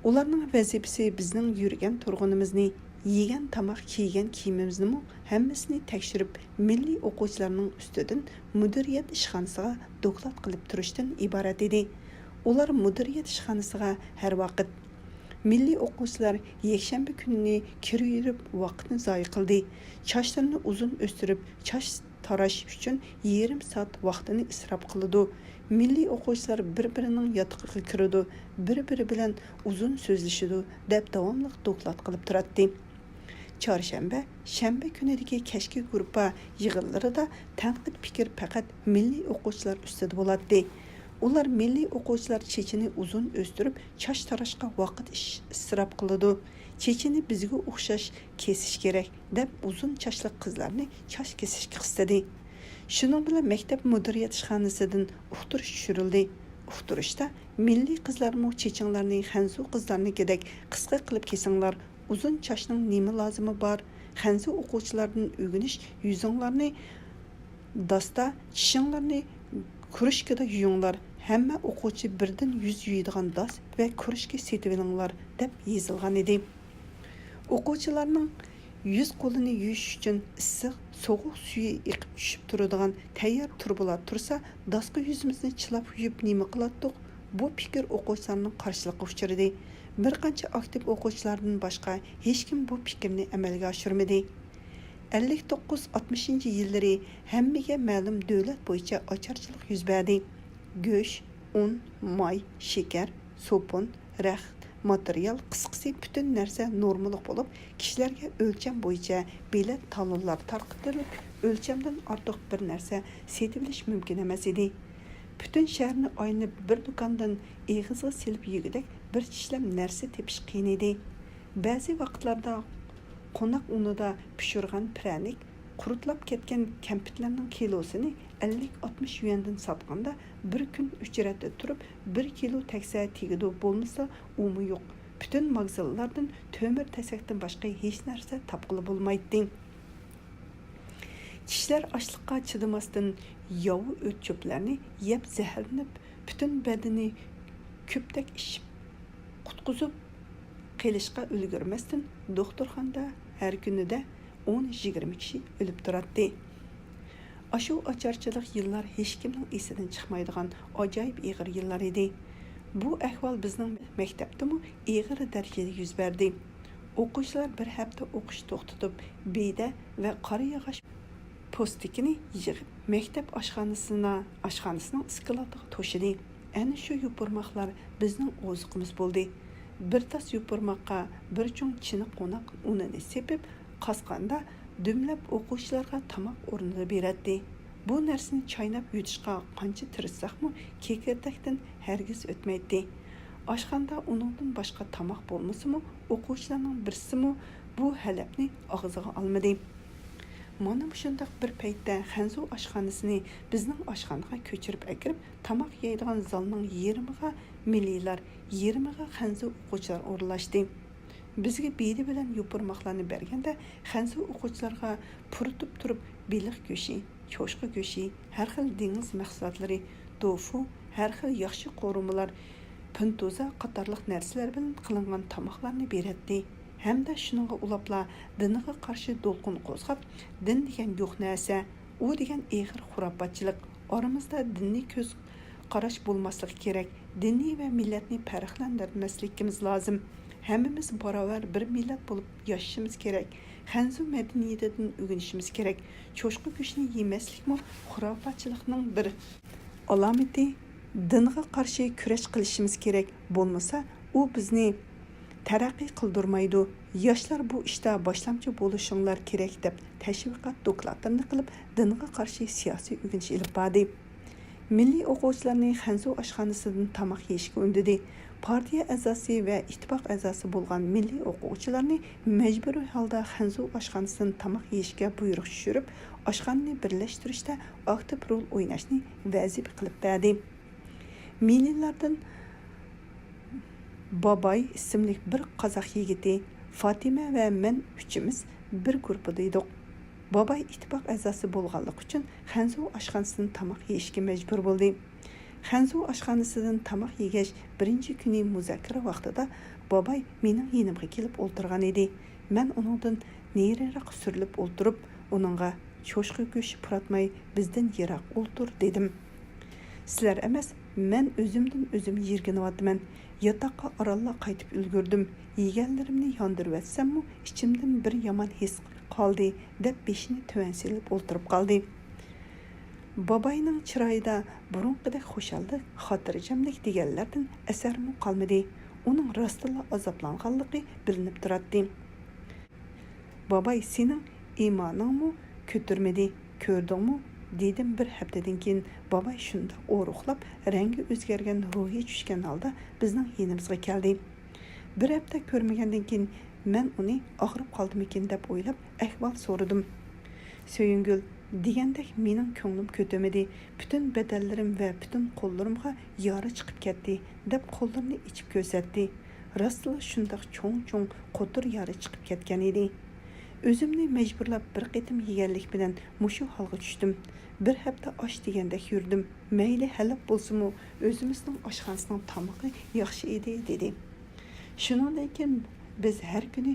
ئۇلارنىڭ ۋەزىپىسى بىزنىڭ يۈرگەن تۇرغىنىمىزنى، يېگەن تاماق، كىيگەن كىيىمىمىزنىمۇ ھەممىسىنى تەكشۈرۈپ، مىللىي ئوقۇغۇچىلارنىڭ ئۈستىدىن مۇدىرىيەت ئىشخانىسىغا دوكلات قىلىپ تۇرۇشتىن ئىبارەت ئىدى. ئۇلار مۇدىرىيەت ئىشخانىسىغا ھەر ۋاقىت. مىللىي ئوقۇغۇچىلار يەكشەنبە كۈنىنى كىرىۋېرىپ ۋاقىتنى زايە قىلدى. چاچلىرىنى ئۇزۇن ئۆستۈرۈپ، چاچ تاراش ئۈچۈن يېرىم سائەت ۋاقتىنى ئىسراپ قىلىدۇ. مىللىي ئوقۇغۇچىلار بىر-بىرىنىڭ ياتىقىغا كىرىدۇ، بىر-بىرى بىلەن ئۇزۇن سۆزلىشىدۇ، دەپ داۋاملىق دوكلات قىلىپ تۇراتتى. چارشەنبە، شەنبە كۈنىدىكى كەچكى گۇرۇپپا يىغىنلىرىدا تەنقىد پىكىر پەقەت مىللىي ئوقۇغۇچىلار ئۈستىدە بولاتتى. ئۇلار مىللىي ئوقۇغۇچىلار چېچىنى ئۇزۇن ئۆستۈرۈپ، چاچ تاراشقا ۋاقىت ئىش-، ئىسراپ قىلىدۇ. چېچىنى بىزگە ئوخشاش كېسىش كېرەك، دەپ ئۇزۇن چاچلىق قىزلارنى چاچ كېسىشكە قىستىدى. شۇنىڭ بىلەن مەكتەپ مۇدىرىيەت ئىشخانىسىدىن ئۇقتۇرۇش چۈشۈرۈلدى. ئۇقتۇرۇشتا، مىللىي قىزلارمۇ چېچىڭلارنى خەنزۇ قىزلارنىڭكىدەك قىسقا قىلىپ كېسىڭلار، ئۇزۇن چاچنىڭ نېمە لازىمى بار؟ خەنزۇ ئوقۇغۇچىلاردىن ئۆگىنىش، يۈزۈڭلارنى داستا، چىشىڭلارنى كۇرۇشكىدا يۇيۇڭلار، ھەممە ئوقۇغۇچى بىردىن يۈز يۇيىدىغان داس ۋە كۇرۇشكا سېتىۋېلىڭلار، دەپ يېزىلغان ئىدى. ئوقۇغۇچىلارنىڭ يۈز قولىنى يۇيۇش ئۈچۈن ئىسسىق، سوغۇق سۈيى ئېقىپ چۈشۈپ تۇرىدىغان تەييار تۇرۇبىلار تۇرسا، داسقا يۈزىمىزنى چىلاپ يۇيۇپ نېمە قىلاتتۇق؟ بۇ پىكىر ئوقۇغۇچىلارنىڭ قارشىلىقىغا ئۇچرىدى. بىر قانچە ئاكتىپ ئوقۇغۇچىلاردىن باشقا ھېچكىم بۇ پىكىرنى ئەمەلگە ئاشۇرمىدى. ئەللىك توققۇز ئاتمىشىنچى يىللىرى ھەممىگە مەلۇم دۆلەت بويىچە ئاچارچىلىق يۈز بەردى. گۆش، ئۇن، ماي، شېكەر، سوپۇن، رەخت، ماتېرىيال، قىسقىسى پۈتۈن نەرسە نورمىلىق بولۇپ، كىشىلەرگە ئۆلچەم بويىچە بېلەت تالونلار تارقىتىلىپ، ئۆلچەمدىن ئارتۇق بىر نەرسە سېتىۋېلىش مۇمكىن ئەمەس ئىدى. پۈتۈن شەھەرنى ئايلىنىپ بىر دۇكاندىن ئېغىزغا سېلىپ يېگۈدەك بىر چىشلەم نەرسە تېپىش قىيىن ئىدى. بەزى ۋاقىتلاردا قوناق ئۇنىدا پىشۇرغان پىرەنىك، قۇرتلاپ كەتكەن كەمپۈتلەرنىڭ كىلوسىنى ئەللىك ئاتمىش يۈەندىن ساتقاندا، بىر كۈن ئۆچرەتتە تۇرۇپ، بىر كىلو تەگسە تېگىدۇ، بولمىسا ئۇمۇ يوق. پۈتۈن ماگىزىنلاردىن تۆمۈر تەسەكتىن باشقا ھېچ نەرسە تاپقىلى بولمايتتى. كىشىلەر ئاچلىققا چىدىماستىن، ياۋا ئۆت-چۆپلەرنى يەپ زەھەرلىنىپ، پۈتۈن بەدىنى كۆپتەك ئىششىپ، قۇتقۇزۇپ قېلىشقا ئۈلگۈرمەستىن، دوختۇرخانىدا ھەر كۈنىدە ئون يىگىرمە كىشى ئۆلۈپ تۇراتتى. ئاشۇ ئاچارچىلىق يىللار ھېچكىمنىڭ ئېسىدىن چىقمايدىغان ئاجايىپ ئېغىر يىللار ئىدى. بۇ ئەھۋال بىزنىڭ مەكتەپتىمۇ ئېغىر دەرىجىدە يۈز بەردى. ئوقۇغۇچىلار بىر ھەپتە ئوقۇش توختىتىپ، بېدە ۋە قارا ياغاچ پوستىكىنى يىغىپ، مەكتەپ ئاشخانىسىنا-، ئاشخانىسىنىڭ ئىسكىلاتىغا توشىدى. ئەنە شۇ يوپۇرماقلار بىزنىڭ ئوزۇقىمىز بولدى. بىر تاس يوپۇرماققا بىر چوڭ چىنە قوناق ئۇنىنى سېپىپ، قاسقاندا دۈملەپ ئوقۇغۇچىلارغا تاماق ئورنىدا بېرەتتى. بۇ نەرسىنى چايناپ يۇتۇشقا قانچە تىرىشساقمۇ، كېكىردەكتىن ھەرگىز ئۆتمەيتتى. ئاشخانىدا ئۇنىڭدىن باشقا تاماق بولمىسىمۇ، ئوقۇغۇچىلارنىڭ بىرسىمۇ بۇ ھەلەپنى ئاغزىغا ئالمىدى. مانا مۇشۇنداق بىر پەيتتە خەنزۇ ئاشخانىسىنى بىزنىڭ ئاشخانىغا كۆچۈرۈپ ئەكىرىپ، تاماق يەيدىغان زالنىڭ يېرىمىغا مىللىيلار، يېرىمىغا خەنزۇ ئوقۇغۇچىلار ئورۇنلاشتى. بىزگە بېدە بىلەن يوپۇرماقلارنى بەرگەندە، خەنزۇ ئوقۇغۇچىلارغا پۇرىتىپ تۇرۇپ بېلىق گۆشى، چوشقا گۆشى، ھەر خىل دېڭىز مەھسۇلاتلىرى، توفۇ، ھەر خىل ياخشى قورۇمىلار، پىنتۇزا قاتارلىق نەرسىلەر بىلەن قىلىنغان تاماقلارنى بېرەتتى. ھەمدە شۇنىڭغا ئۇلاپلا دىنىغا قارشى دولقۇن قوزغاپ، «دىن دېگەن يوق نەرسە، ئۇ دېگەن ئېغىر خۇراپاتچىلىق، ئارىمىزدا دىنىي كۆز قاراش بولماسلىقى كېرەك، دىننى ۋە مىللەتنى پەرقلەندۈرمەسلىكىمىز لازىم. ھەممىمىز باراۋەر بىر مىللەت بولۇپ ياشىشىمىز كېرەك. خەنزۇ مەدەنىيىتىدىن ئۆگىنىشىمىز كېرەك. چوشقا گۆشىنى يېمەسلىكمۇ خۇراپاتچىلىقنىڭ بىر ئالامىتى. دىنغا قارشى كۈرەش قىلىشىمىز كېرەك. بولمىسا، ئۇ بىزنى تەرەققىي قىلدۇرمايدۇ. ياشلار بۇ ئىشتا باشلامچى بولۇشۇڭلار كېرەك» دەپ تەشۋىقات دوكلاتلىرىنى قىلىپ، دىنغا قارشى سىياسىي ئۆگىنىش ئېلىپ باردى. مىللىي ئوقۇغۇچىلارنى خەنزۇ ئاشخانىسىدىن تاماق يېيىشكە ئۈندىدى. پارتىيە ئەزاسى ۋە ئىتتىپاق ئەزاسى بولغان مىللىي ئوقۇغۇچىلارنى مەجبۇرىي ھالدا خەنزۇ ئاشخانىسىدىن تاماق يېيىشكە بۇيرۇق چۈشۈرۈپ، ئاشخانىنى بىرلەشتۈرۈشتە ئاكتىپ رول ئويناشنى ۋەزىپە قىلىپ بەردى. مىللىيلاردىن باباي ئىسىملىك بىر قازاق يىگىتى، فاتىمە ۋە مەن ئۈچىمىز بىر گۇرۇپپىدا ئىدۇق. باباي ئىتتىپاق ئەزاسى بولغانلىقى ئۈچۈن خەنزۇ ئاشخانىسىدىن تاماق يېيىشكە مەجبۇر بولدى. خەنزۇ ئاشخانىسىدىن تاماق يېگەچ، بىرىنچى كۈنى مۇزاكىرە ۋاقتىدا باباي مېنىڭ يېنىمغا كېلىپ ئولتۇرغان ئىدى. مەن ئۇنىڭدىن نېرىراق سۈرۈلۈپ ئولتۇرۇپ، ئۇنىڭغا «چوشقا گۆشى پۇراتماي، بىزدىن يىراق ئولتۇر» دېدىم. سىلەر ئەمەس، مەن ئۆزۈمدىن ئۆزۈم يىرگىنىۋاتىمەن. ياتاققا ئارانلا قايتىپ ئۈلگۈردۈم. يېگەنلىرىمنى ياندۇرۇۋەتسەممۇ، ئىچىمدىن بىر يامان ھېس قالدى، دەپ بېشىنى تۆۋەن سېلىپ ئولتۇرۇپ قالدى. باباينىڭ چىرايىدا بۇرۇنقىدەك خۇشاللىق، خاتىرجەملىك دېگەنلەردىن ئەسەرمۇ قالمىدى. ئۇنىڭ راستتىنلا ئازابلانغانلىقى بىلىنىپ تۇراتتى. باباي، سېنىڭ ئىمانىڭمۇ كۆتۈرمىدى، كۆردۈڭمۇ؟ دېدىم. بىر ھەپتىدىن كېيىن باباي شۇنداق ئورۇقلاپ، رەڭگى ئۆزگەرگەن، روھى چۈشكەن ھالدا بىزنىڭ يېنىمىزغا كەلدى. بىر ھەپتە كۆرمىگەندىن كېيىن مەن ئۇنى ئاغرىپ قالدىمىكىن دەپ ئويلاپ ئەھۋال سورىدىم. سۆيۈنگۈل، دېگەندەك مېنىڭ كۆڭلۈم كۆتۈرمىدى. پۈتۈن بەدەنلىرىم ۋە پۈتۈن قوللىرىمغا يارا چىقىپ كەتتى، دەپ قوللىرىنى ئېچىپ كۆرسەتتى. راستلا شۇنداق چوڭ-چوڭ قوتۇر يارا چىقىپ كەتكەن ئىدى. ئۆزۈمنى مەجبۇرلاپ بىر قېتىم يېگەنلىك بىلەن مۇشۇ ھالغا چۈشتۈم. بىر ھەپتە ئاچ دېگەندەك يۈردۈم. مەيلى ھەلەپ بولسىمۇ، ئۆزىمىزنىڭ ئاشخانىسىنىڭ تامىقى ياخشى ئىدى، دېدى. شۇنىڭدىن كېيىن بىز ھەر كۈنى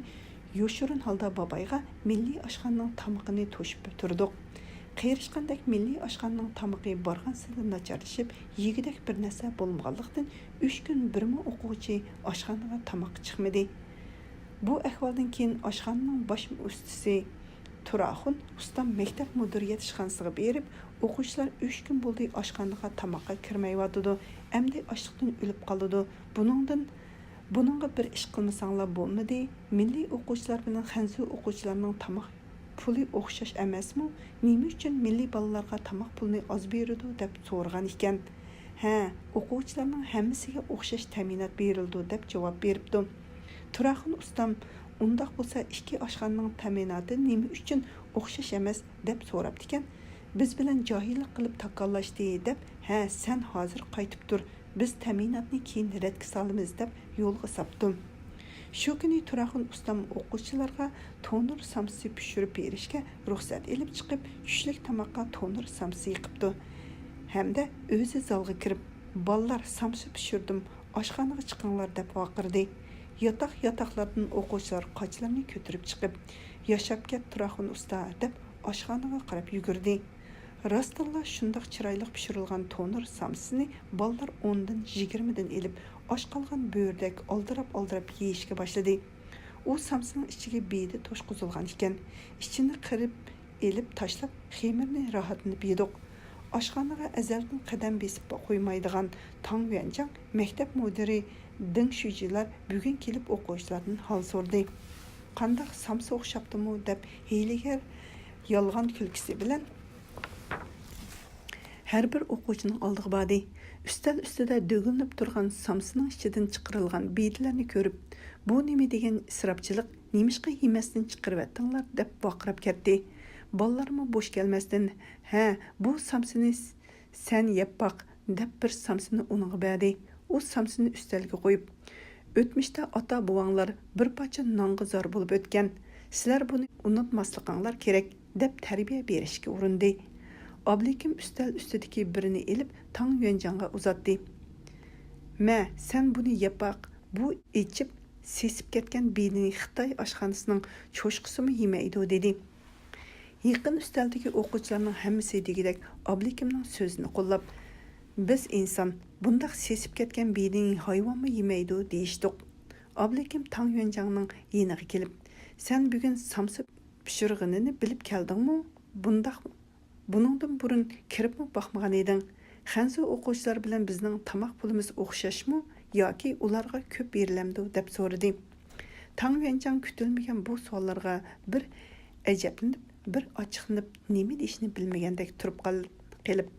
يوشۇرۇن ھالدا بابايغا مىللىي ئاشخانىنىڭ تامىقىنى توشۇپ تۇردۇق. قېرىشقاندەك مىللىي ئاشخانىنىڭ تامىقى بارغانسېرى ناچارلىشىپ، يېگۈدەك بىر نەرسە بولمىغانلىقتىن، ئۈچ كۈن بىرمۇ ئوقۇغۇچى ئاشخانىغا تاماققا چىقمىدى. بۇ ئەھۋالدىن كېيىن ئاشخانىنىڭ باش ئۇستىسى تۇراخۇن ئۇستام مەكتەپ مۇدىرىيەت ئىشخانىسىغا بېرىپ، ئوقۇغۇچىلار ئۈچ كۈن بولدى ئاشخانىغا تاماققا كىرمەيۋاتىدۇ، ئەمدى ئاچلىقتىن ئۆلۈپ قالىدۇ. بۇنىڭدىن، بۇنىڭغا بىر ئىش قىلمىساڭلار بولمىدى. مىللىي ئوقۇغۇچىلار بىلەن خەنزۇ ئوقۇغۇچىلارنىڭ تاماق پۇلى ئوخشاش ئەمەسمۇ؟ نېمە ئۈچۈن مىللىي بالىلارغا تاماق پۇلىنى ئاز بېرىدۇ؟ دەپ سورىغان ئىكەن. ھە، ئوقۇغۇچىلارنىڭ ھەممىسىگە ئوخشاش تەمىنات بېرىلىدۇ، دەپ جاۋاب بېرىپتۇ. تۇراخۇن ئۇستام، ئۇنداق بولسا ئىككى ئاشخانىنىڭ تەمىناتى نېمە ئۈچۈن ئوخشاش ئەمەس؟ دەپ سوراپتىكەن. بىز بىلەن جاھىللىق قىلىپ تاكاللاشتى، دەپ، ھە، سەن ھازىر قايتىپ تۇر، بىز تەمىناتنى كېيىن رەتكە سالىمىز، دەپ يولغا ساپتۇ. شۇ كۈنى تۇراخۇن ئۇستام ئوقۇغۇچىلارغا تونۇر سامسىسى پىشۇرۇپ بېرىشكە رۇخسەت ئېلىپ چىقىپ، چۈشلۈك تاماققا تونۇر سامسىسى يېقىپتۇ ھەمدە ئۆزى زالغا كىرىپ، بالىلار، سامسا پىشۇردۇم، ئاشخانىغا چىقىڭلار، دەپ ۋارقىرىدى. ياتاق-ياتاقلاردىن ئوقۇغۇچىلار قاچىلىرىنى كۆتۈرۈپ چىقىپ، ياشاپ كەت تۇراخۇن ئۇستا، دەپ ئاشخانىغا قاراپ يۈگۈردى. راستتىنلا شۇنداق چىرايلىق پىشۇرۇلغان تونۇر سامسىسىنى بالىلار ئوندىن، يىگىرمىدىن ئېلىپ، ئاچ قالغان بۆرىدەك ئالدىراپ-ئالدىراپ يېيىشكە باشلىدى. ئۇ سامسىنىڭ ئىچىگە بېدە توشقۇزۇلغان ئىكەن. ئىچىنى قىرىپ ئېلىپ تاشلاپ، خېمىرنى راھەتلىنىپ يېدۇق. ئاشخانىغا ئەزەلدىن قەدەم بېسىپ قويمايدىغان تاڭ يۈەنجاڭ مەكتەپ مۇدىرى دېڭ شۈجىلار بۈگۈن كېلىپ ئوقۇغۇچىلاردىن ھال سورىدى. قانداق، سامسا ئوخشاپتىمۇ؟ دەپ ھىيلىگەر يالغان كۈلكىسى بىلەن ھەر بىر ئوقۇغۇچىنىڭ ئالدىغا باردى. ئۈستەل ئۈستىدە دۆگىلىنىپ تۇرغان سامسىنىڭ ئىچىدىن چىقىرىلغان بېدىلەرنى كۆرۈپ، بۇ نېمە دېگەن ئىسراپچىلىق، نېمىشقا يېمەستىن چىقىرىۋەتتىڭلار؟ دەپ ۋارقىراپ كەتتى. بالىلارمۇ بوش كەلمەستىن، ھە، بۇ سامسىنى سەن يەپ باق، دەپ بىر سامسىنى ئۇنىڭغا بەردى. ئۇ سامسىنى ئۈستەلگە قويۇپ، ئۆتمۈشتە ئاتا-بوۋاڭلار بىر پارچە نانغا زار بولۇپ ئۆتكەن، سىلەر بۇنى ئۇنتۇماسلىقىڭلار كېرەك، دەپ تەربىيە بېرىشكە ئۇرۇندى. ئابلىكىم ئۈستەل ئۈستىدىكى بىرىنى ئېلىپ تاڭ يۈەنجاڭغا ئۇزاتتى. مە، سەن بۇنى يەپ باق، بۇ ئېچىپ سېسىپ كەتكەن بېدىنى خىتاي ئاشخانىسىنىڭ چوشقىسىمۇ يېمەيدۇ، دېدى. يېقىن ئۈستەلدىكى ئوقۇغۇچىلارنىڭ ھەممىسى دېگۈدەك ئابلىكىمنىڭ سۆزىنى قوللاپ، بىز ئىنسان، بۇنداق سېسىپ كەتكەن بېدىنى ھايۋانمۇ يېمەيدۇ، دېيىشتۇق. ئابلىكىم تاڭ يۈەنجاڭنىڭ يېنىغا كېلىپ، سەن بۈگۈن سامسا پىشۇرغىنىنى بىلىپ كەلدىڭمۇ؟ بۇنداق، بۇنىڭدىن بۇرۇن كىرىپمۇ باقمىغان ئىدىڭ. خەنزۇ ئوقۇغۇچىلار بىلەن بىزنىڭ تاماق پۇلىمىز ئوخشاشمۇ ياكى ئۇلارغا كۆپ بېرىلەمدۇ؟ دەپ سورىدى. تاڭ يۈەنجاڭ كۈتۈلمىگەن بۇ سوئاللارغا بىر ئەجەبلىنىپ، بىر ئاچچىقلىنىپ، نېمە دېيىشنى بىلمىگەندەك تۇرۇپ قال-، قېلىپ،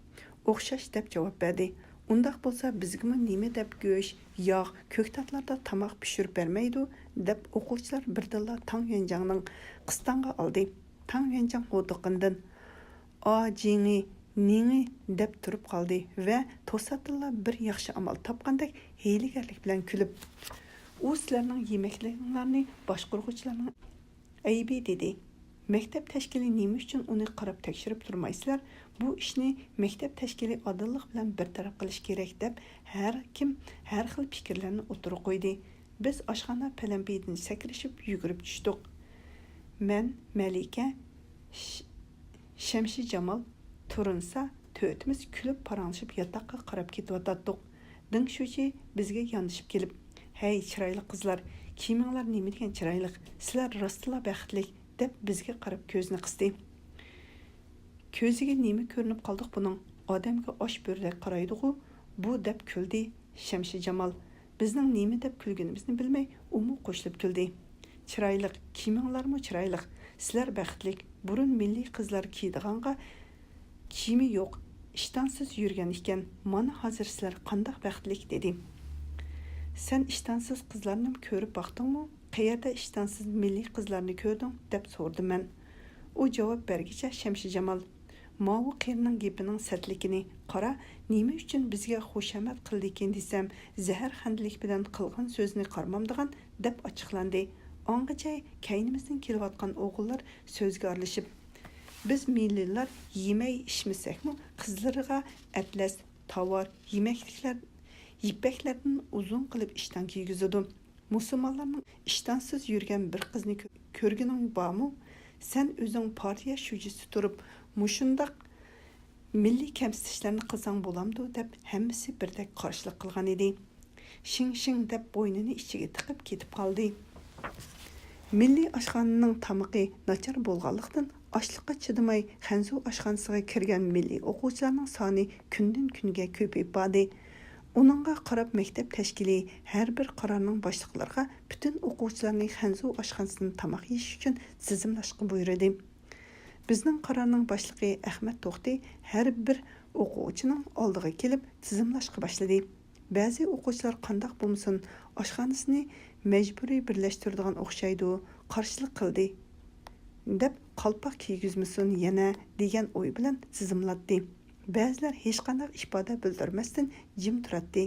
ئوخشاش، دەپ جاۋاب بەردى. ئۇنداق بولسا بىزگىمۇ نېمە دەپ گۆش، ياغ، كۆكتاتلاردا تاماق پىشۇرۇپ بەرمەيدۇ؟ دەپ ئوقۇغۇچىلار بىردىنلا تاڭ يۈەنجاڭنىڭ قىستاڭغا ئالدى. تاڭ يۈەنجاڭ ھودۇققىنىدىن، ئا جىڭى، نىڭى، دەپ تۇرۇپ قالدى ۋە توساتتىنلا بىر ياخشى ئامال تاپقاندەك ھىيلىگەرلىك بىلەن كۈلۈپ، ئۇ سىلەرنىڭ يېمەكلىكىڭلارنى باشقۇرغۇچىلارنىڭ ئەيىبى، دېدى. مەكتەپ تەشكىلى نېمە ئۈچۈن ئۇنى قاراپ تەكشۈرۈپ تۇرمايسىلەر؟ بۇ ئىشنى مەكتەپ تەشكىلى ئادىللىق بىلەن بىر تەرەپ قىلىش كېرەك، دەپ ھەر كىم ھەر خىل پىكىرلەرنى ئوتتۇرىغا قويدى. بىز ئاشخانا پەلەمپىيىدىن سەكرىشىپ يۈگۈرۈپ چۈشتۇق. مەن، مەلىكە، ش-، شەمشىجامال، تۇرۇنسا تۆتىمىز كۈلۈپ پاراڭلىشىپ ياتاققا قاراپ كېتىۋاتاتتۇق. دېڭ شۇجى بىزگە ياندىشىپ كېلىپ، ھەي، چىرايلىق قىزلار، كىيىمىڭلار نېمە دېگەن چىرايلىق، سىلەر راستلا بەختلىك، دەپ بىزگە قاراپ كۆزىنى قىستى. كۆزىگە نېمە كۆرۈنۈپ قالدۇق بۇنىڭ؟ ئادەمگە ئاچ بۆرىدەك قارايدىغۇ بۇ، دەپ كۈلدى شەمشىجامال. بىزنىڭ نېمە دەپ كۈلگىنىمىزنى بىلمەي، ئۇمۇ قوشۇلۇپ كۈلدى. چىرايلىق، كىيىمىڭلارمۇ چىرايلىق، سىلەر بەختلىك، بۇرۇن مىللىي قىزلار كىيىدىغانغا كىيىمى يوق، ئىشتانسىز يۈرگەن ئىكەن، مانا ھازىر سىلەر قانداق بەختلىك، دېدى. سەن ئىشتانسىز قىزلارنىمۇ كۆرۈپ باقتىڭمۇ؟ قەيەردە ئىشتانسىز مىللىي قىزلارنى كۆردۈڭ؟ دەپ سورىدىم مەن. ئۇ جاۋاب بەرگىچە شەمشىجامال، ماۋۇ قېرىنىڭ گېپىنىڭ سەتلىكىنى قارا، نېمە ئۈچۈن بىزگە خۇشامەت قىلىدىكىن دېسەم، زەھەرخەندىلىك بىلەن قىلغان سۆزىنى قارىمامدىغان، دەپ ئاچچىقلاندى. ئاڭغىچە كەينىمىزدىن كېلىۋاتقان ئوغۇللار سۆزگە ئارىلىشىپ، بىز مىللىيلار يېمەي ئىچمىسەكمۇ، قىزلىرىغا ئەتلەس، تاۋار، يېمەكلىكلەر، يىپەكلەردىن ئۇزۇن قىلىپ ئىشتان كىيگۈزىدۇ. مۇسۇلمانلارنىڭ ئىشتانسىز يۈرگەن بىر قىزنى كۆ-، كۆرگىنىڭ بارمۇ؟ سەن ئۆزۈڭ پارتىيە شۇجىسى تۇرۇپ، مۇشۇنداق مىللىي كەمسىتىشلەرنى قىلساڭ بولامدۇ؟ دەپ ھەممىسى بىردەك قارشىلىق قىلغان ئىدى. شىڭ شىڭ دەپ بوينىنى ئىچىگە تىقىپ كېتىپ قالدى. مىللىي ئاشخانىنىڭ تامىقى ناچار بولغانلىقتىن، ئاچلىققا چىدىماي خەنزۇ ئاشخانىسىغا كىرگەن مىللىي ئوقۇغۇچىلارنىڭ سانى كۈندىن كۈنگە كۆپىيىپ باردى. ئۇنىڭغا قاراپ مەكتەپ تەشكىلى ھەر بىر قارارنىڭ باشلىقلىرىغا پۈتۈن ئوقۇغۇچىلارنى خەنزۇ ئاشخانىسىدا تاماق يېيىش ئۈچۈن تىزىملاشقا بۇيرۇدى. بىزنىڭ قارارنىڭ باشلىقى ئەخمەت توختى ھەر بىر ئوقۇغۇچىنىڭ ئالدىغا كېلىپ تىزىملاشقا باشلىدى. بەزى ئوقۇغۇچىلار قانداق بولمىسۇن، ئاشخانىسىنى مەجبۇرىي بىرلەشتۈرىدىغان ئوخشايدۇ، قارشىلىق قىلدى، دەپ قالپاق كىيگۈزمىسۇن يەنە دېگەن ئوي بىلەن تىزىملاتتى. بەزىلەر ھېچقانداق ئىپادە بىلدۈرمەستىن جىم تۇراتتى.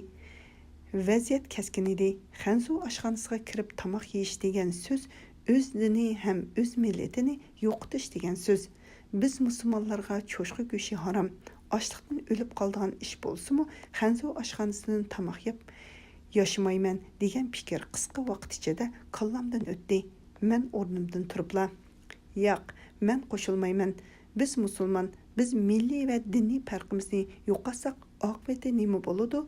ۋەزىيەت كەسكىن ئىدى. خەنزۇ ئاشخانىسىغا كىرىپ تاماق يېيىش دېگەن سۆز ئۆز دىنى ھەم ئۆز مىللىتىنى يوقىتىش دېگەن سۆز. بىز مۇسۇلمانلارغا چوشقا گۆشى ھارام. ئاچلىقتىن ئۆلۈپ قالىدىغان ئىش بولسىمۇ، خەنزۇ ئاشخانىسىدىن تاماق يەپ ياشىمايمەن دېگەن پىكىر قىسقا ۋاقىت ئىچىدە كاللامدىن ئۆتتى. مەن ئورنۇمدىن تۇرۇپلا، ياق، مەن قوشۇلمايمەن. بىز مۇسۇلمان، بىز مىللىي ۋە دىنىي پەرقىمىزنى يوقاتساق، ئاقىۋىتى نېمە بولىدۇ؟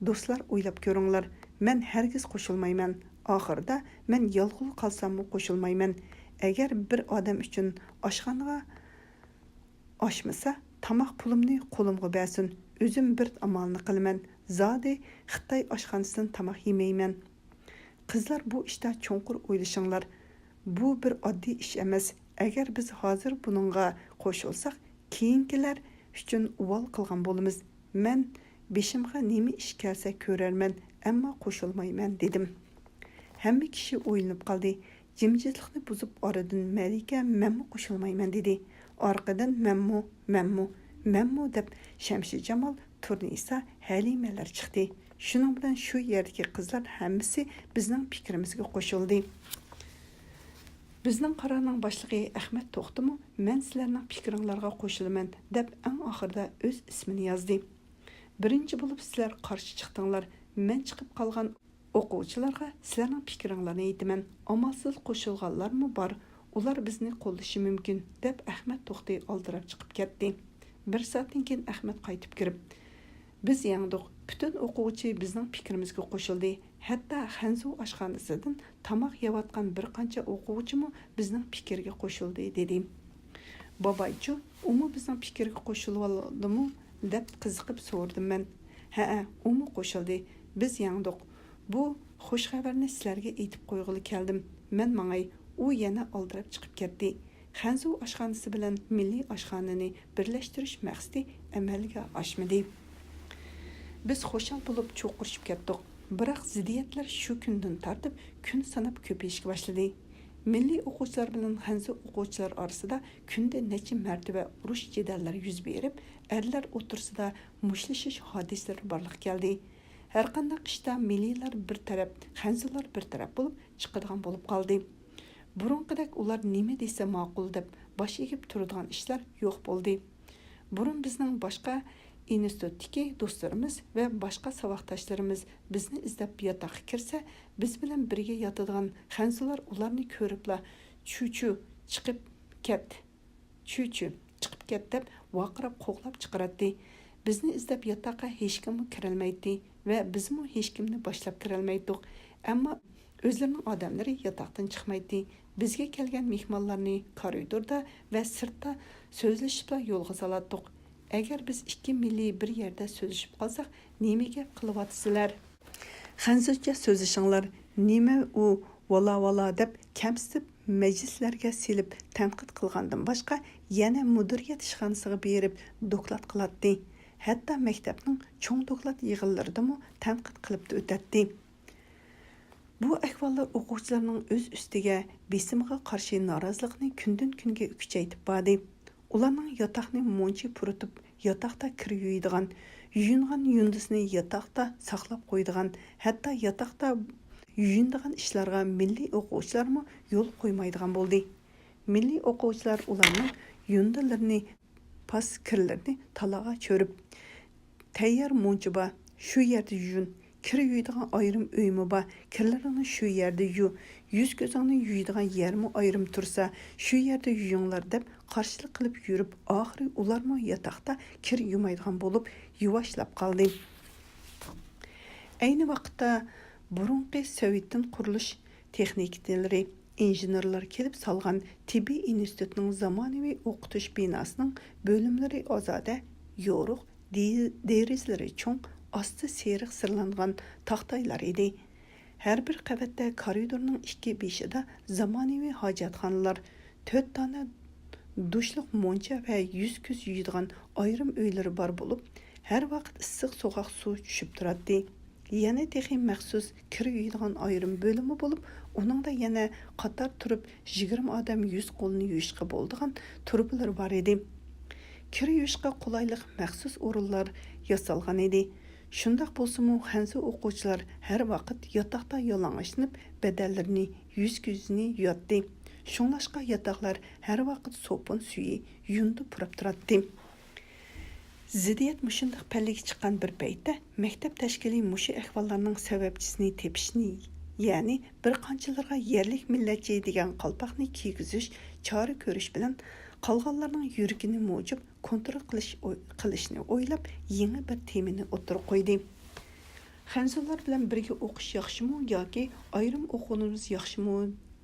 دوستلار، ئويلاپ كۆرۈڭلار، مەن ھەرگىز قوشۇلمايمەن. ئاخىرىدا مەن يالغۇز قالساممۇ قوشۇلمايمەن. ئەگەر بىر ئادەم ئۈچۈن ئاشخانىغا ئاشمىسا، تاماق پۇلۇمنى قولۇمغا بەرسۇن، ئۆزۈم بىر ئامالنى قىلىمەن. زادى خىتاي ئاشخانىسىدىن تاماق يېمەيمەن. قىزلار، بۇ ئىشتا چوڭقۇر ئويلىشىڭلار. بۇ بىر ئاددىي ئىش ئەمەس. ئەگەر بىز ھازىر بۇنىڭغا قوشۇلساق، كېيىنكىلەر ئۈچۈن ئۇۋال قىلغان بولىمىز. مەن بېشىمغا نېمە ئىش كەلسە كۆرەرمەن، ئەمما قوشۇلمايمەن، دېدىم. ھەممە كىشى ئويلىنىپ قالدى. جىمجىتلىقنى بۇزۇپ ئارىدىن مەلىكە، مەنمۇ قوشۇلمايمەن، دېدى. ئارقىدىن مەنمۇ، مەنمۇ، مەنمۇ دەپ شەمشىجامال، تۇرنىسا، ھەلىمەلەر چىقتى. شۇنىڭ بىلەن شۇ يەردىكى قىزلار ھەممىسى بىزنىڭ پىكرىمىزگە قوشۇلدى. بىزنىڭ قارارنىڭ باشلىقى ئەخمەت توختىمۇ، مەن سىلەرنىڭ پىكرىڭلارغا قوشۇلىمەن، دەپ ئەڭ ئاخىرىدا ئۆز ئىسمىنى يازدى. بىرىنچى بولۇپ سىلەر قارشى چىقتىڭلار. مەن چىقىپ قالغان ئوقۇغۇچىلارغا سىلەرنىڭ پىكرىڭلارنى ئېيتىمەن. ئامالسىز قوشۇلغانلارمۇ بار. ئۇلار بىزنى قوللىشى مۇمكىن، دەپ ئەخمەت توختى ئالدىراپ چىقىپ كەتتى. بىر سائەتتىن كېيىن ئەخمەت قايتىپ كىرىپ، بىز يەڭدۇق. پۈتۈن ئوقۇغۇچى بىزنىڭ پىكرىمىزگە قوشۇلدى. ھەتتا خەنزۇ ئاشخانىسىدىن تاماق يەۋاتقان بىر قانچە ئوقۇغۇچىمۇ بىزنىڭ پىكىرگە قوشۇلدى، دېدى. بابايچۇ، ئۇمۇ بىزنىڭ پىكىرگە قوشۇلۇۋالدىمۇ؟ دەپ قىزىقىپ سورىدىم مەن. ھەئە، ئۇمۇ قوشۇلدى. بىز يەڭدۇق. بۇ خۇش خەۋەرنى سىلەرگە ئېيتىپ قويغىلى كەلدىم. مەن ماڭاي، ئۇ يەنە ئالدىراپ چىقىپ كەتتى. خەنزۇ ئاشخانىسى بىلەن مىللىي ئاشخانىنى بىرلەشتۈرۈش مەقسىتى ئەمەلگە ئاشمىدى. بىز خۇشال بولۇپ چۇقۇرۇشۇپ كەتتۇق. بىراق زىددىيەتلەر شۇ كۈندىن تارتىپ كۈن ساناپ كۆپىيىشكە باشلىدى. مىللىي ئوقۇغۇچىلار بىلەن خەنزۇ ئوقۇغۇچىلار ئارىسىدا كۈندە نەچچە مەرتىبە ئۇرۇش جېدەللەر يۈز بېرىپ، ئەرلەر ئوتتۇرىسىدا مۇشتلىشىش ھادىسىلىرى بارلىققا كەلدى. ھەرقانداق ئىشتا مىللىيلار بىر تەرەپ، خەنزۇلار بىر تەرەپ بولۇپ چىقىدىغان بولۇپ قالدى. بۇرۇنقىدەك ئۇلار نېمە دېسە ماقۇل دەپ باش ئېگىپ تۇرىدىغان ئىشلار يوق بولدى. بۇرۇن بىزنىڭ باشقا ئىنستىتۇتتىكى دوستلىرىمىز ۋە باشقا ساۋاقداشلىرىمىز بىزنى ئىزدەپ ياتاققا كىرسە، بىز بىلەن بىرگە ياتىدىغان خەنزۇلار ئۇلارنى كۆرۈپلا، چۈچۈ، چىقىپ كەت! چۈچۈ، چىقىپ كەت! دەپ ۋارقىراپ قوغلاپ چىقىراتتى. بىزنى ئىزدەپ ياتاققا ھېچكىممۇ كىرەلمەيتتى ۋە بىزمۇ ھېچكىمنى باشلاپ كىرەلمەيتتۇق. ئەمما ئۆزلىرىنىڭ ئادەملىرى ياتاقتىن چىقمايتتى. بىزگە كەلگەن مېھمانلارنى كارىدوردا ۋە سىرتتا سۆزلىشىپلا يولغا سالاتتۇق. ئەگەر بىز ئىككى مىللىي بىر يەردە سۆزلىشىپ قالساق، نېمە گەپ قىلىۋاتىسىلەر؟ خەنزۇچە سۆزلىشىڭلار، نېمە ئۇ ۋالا-ۋالا دەپ كەمسىتىپ مەجلىسلەرگە سېلىپ تەنقىد قىلغاندىن باشقا، يەنە مۇدىرىيەت ئىشخانىسىغا بېرىپ دوكلات قىلاتتى. ھەتتا مەكتەپنىڭ چوڭ دوكلات يىغىنلىرىدىمۇ تەنقىد قىلىپ ئۆتەتتى. بۇ ئەھۋاللار ئوقۇغۇچىلارنىڭ ئۆز ئۈستىگە بېسىمىغا قارشى نارازىلىقىنى كۈندىن-كۈنگە كۈچەيتىپ باردى. ئۇلارنىڭ ياتاقنى مۇنچە پۇرىتىپ، ياتاقتا كىر يۇيىدىغان، يۇيۇنغان يۇندىسىنى ياتاقتا ساقلاپ قويىدىغان، ھەتتا ياتاقتا يۇيۇنىدىغان ئىشلارغا مىللىي ئوقۇغۇچىلارمۇ يول قويمايدىغان بولدى. مىللىي ئوقۇغۇچىلار ئۇلارنىڭ يۇندىلىرىنى، پاس كىرلىرىنى تالاغا چۆرۈپ، تەييار مۇنچا بار، شۇ يەردە يۇيۇن، كىر يۇيىدىغان ئايرىم ئۆيمۇ بار، كىرلىرىڭنى شۇ يەردە يۇ، يۈز-كۆزۈڭنى يۇيىدىغان يەرمۇ ئايرىم تۇرسا، شۇ يەردە يۇيۇڭلار دەپ قارشىلىق قىلىپ يۈرۈپ، ئاخىرى ئۇلارمۇ ياتاقتا كىر يۇمايدىغان بولۇپ، يۇۋاشلاپ قالدى. ئەينى ۋاقىتتا بۇرۇنقى سوۋېتتىن قۇرۇلۇش تېخنىكلىرى، ئىنژېنېرلار كېلىپ سالغان تېببىي ئىنستىتۇتنىڭ زامانىۋى ئوقۇتۇش بىناسىنىڭ بۆلۈملىرى ئازادە، يورۇق، دې-، دېرىزىلىرى چوڭ، ئاستى سېرىق سىرلانغان تاختايلار ئىدى. ھەر بىر قەۋەتتە كارىدورنىڭ ئىككى بېشىدا زامانىۋى ھاجەتخانىلار، تۆت دانە دۇشلۇق مۇنچا ۋە يۈز-كۆز يۇيىدىغان ئايرىم ئۆيلىرى بار بولۇپ، ھەر ۋاقىت ئىسسىق سوغۇق سۇ چۈشۈپ تۇراتتى. يەنە تېخى مەخسۇس كىر يۇيىدىغان ئايرىم بۆلۈمى بولۇپ، ئۇنىڭدا يەنە قاتار تۇرۇپ يىگىرمە ئادەم يۈز قولىنى يۇيۇشقا بولىدىغان تۇرۇبىلىرى بار ئىدى. كىر يۇيۇشقا قولايلىق مەخسۇس ئورۇنلار ياسالغان ئىدى. شۇنداق بولسىمۇ، خەنزۇ ئوقۇغۇچىلار ھەر ۋاقىت ياتاقتا يالىڭاچلىنىپ، بەدەنلىرىنى، يۈز-كۆزىنى يۇياتتى. شۇڭلاشقا ياتاقلار ھەر ۋاقىت سوپۇن سۈيى، يۇندى پۇراپ تۇراتتى. زىددىيەت مۇشۇنداق پەللىگە چىققان بىر پەيتتە، مەكتەپ تەشكىلى مۇشۇ ئەھۋاللارنىڭ سەۋەبچىسىنى تېپىشنى، يەنى بىر قانچىلىرىغا يەرلىك مىللەتچى دېگەن قالپاقنى كىيگۈزۈش، چارە كۆرۈش بىلەن قالغانلارنىڭ يۈرىكىنى مۇجۇپ كونترول قىلىش، قىلىشنى ئويلاپ، يېڭى بىر تېمىنى ئوتتۇرىغا قويدى. خەنزۇلار بىلەن بىرگە ئوقۇش ياخشىمۇ ياكى ئايرىم ئوقۇغىنىمىز ياخشىمۇ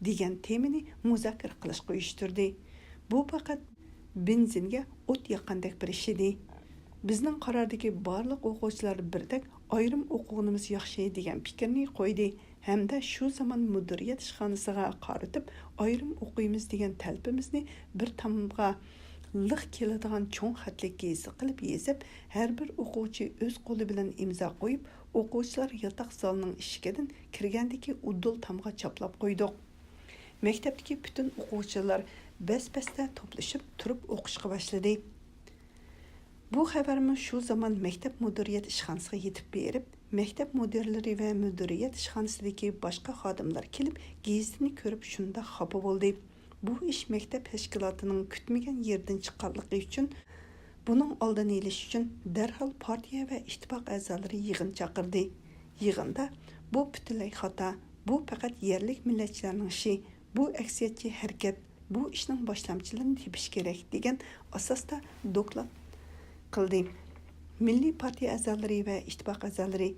دېگەن تېمىنى مۇزاكىرە قىلىشقا ئۇيۇشتۇردى. بۇ پەقەت بېنزىنگە ئوت ياققاندەك بىر ئىش ئىدى. بىزنىڭ قاراردىكى بارلىق ئوقۇغۇچىلار بىردەك ئايرىم ئوقۇغىنىمىز ياخشى دېگەن پىكىرنى قويدى ھەمدە شۇ زامان مۇدىرىيەت ئىشخانىسىغا قارىتىپ ئايرىم ئوقۇيمىز دېگەن تەلىپىمىزنى بىر تامغا لىق كېلىدىغان چوڭ خەتلىك گېزىت قىلىپ يېزىپ، ھەر بىر ئوقۇغۇچى ئۆز قولى بىلەن ئىمزا قويۇپ، ئوقۇغۇچىلار ياتاق زالىنىڭ ئىشىكىدىن كىرگەندىكى ئۇدۇل تامغا چاپلاپ قويدۇق. مەكتەپتىكى پۈتۈن ئوقۇغۇچىلار بەس-بەستە توپلىشىپ تۇرۇپ ئوقۇشقا باشلىدى. بۇ خەۋەرمۇ شۇ زامان مەكتەپ مۇدىرىيەت ئىشخانىسىغا يېتىپ بېرىپ، مەكتەپ مۇدىرلىرى ۋە مۇدىرىيەت ئىشخانىسىدىكى باشقا خادىملار كېلىپ، گېزىتنى كۆرۈپ شۇنداق خاپا بولدى. بۇ ئىش مەكتەپ تەشكىلاتىنىڭ كۈتمىگەن يېرىدىن چىققانلىقى ئۈچۈن، بۇنىڭ ئالدىنى ئېلىش ئۈچۈن دەرھال پارتىيە ۋە ئىتتىپاق ئەزالىرى يىغىن چاقىردى. يىغىندا، بۇ پۈتۈنلەي خاتا، بۇ پەقەت يەرلىك مىللەتچىلەرنىڭ ئىشى، بۇ ئەكسىيەتچى ھەرىكەت، بۇ ئىشنىڭ باشلامچىلىرىنى تېپىش كېرەك، دېگەن ئاساستا دوكلات قىلدى. مىللىي پارتىيە ئەزالىرى ۋە ئىتتىپاق ئەزالىرى،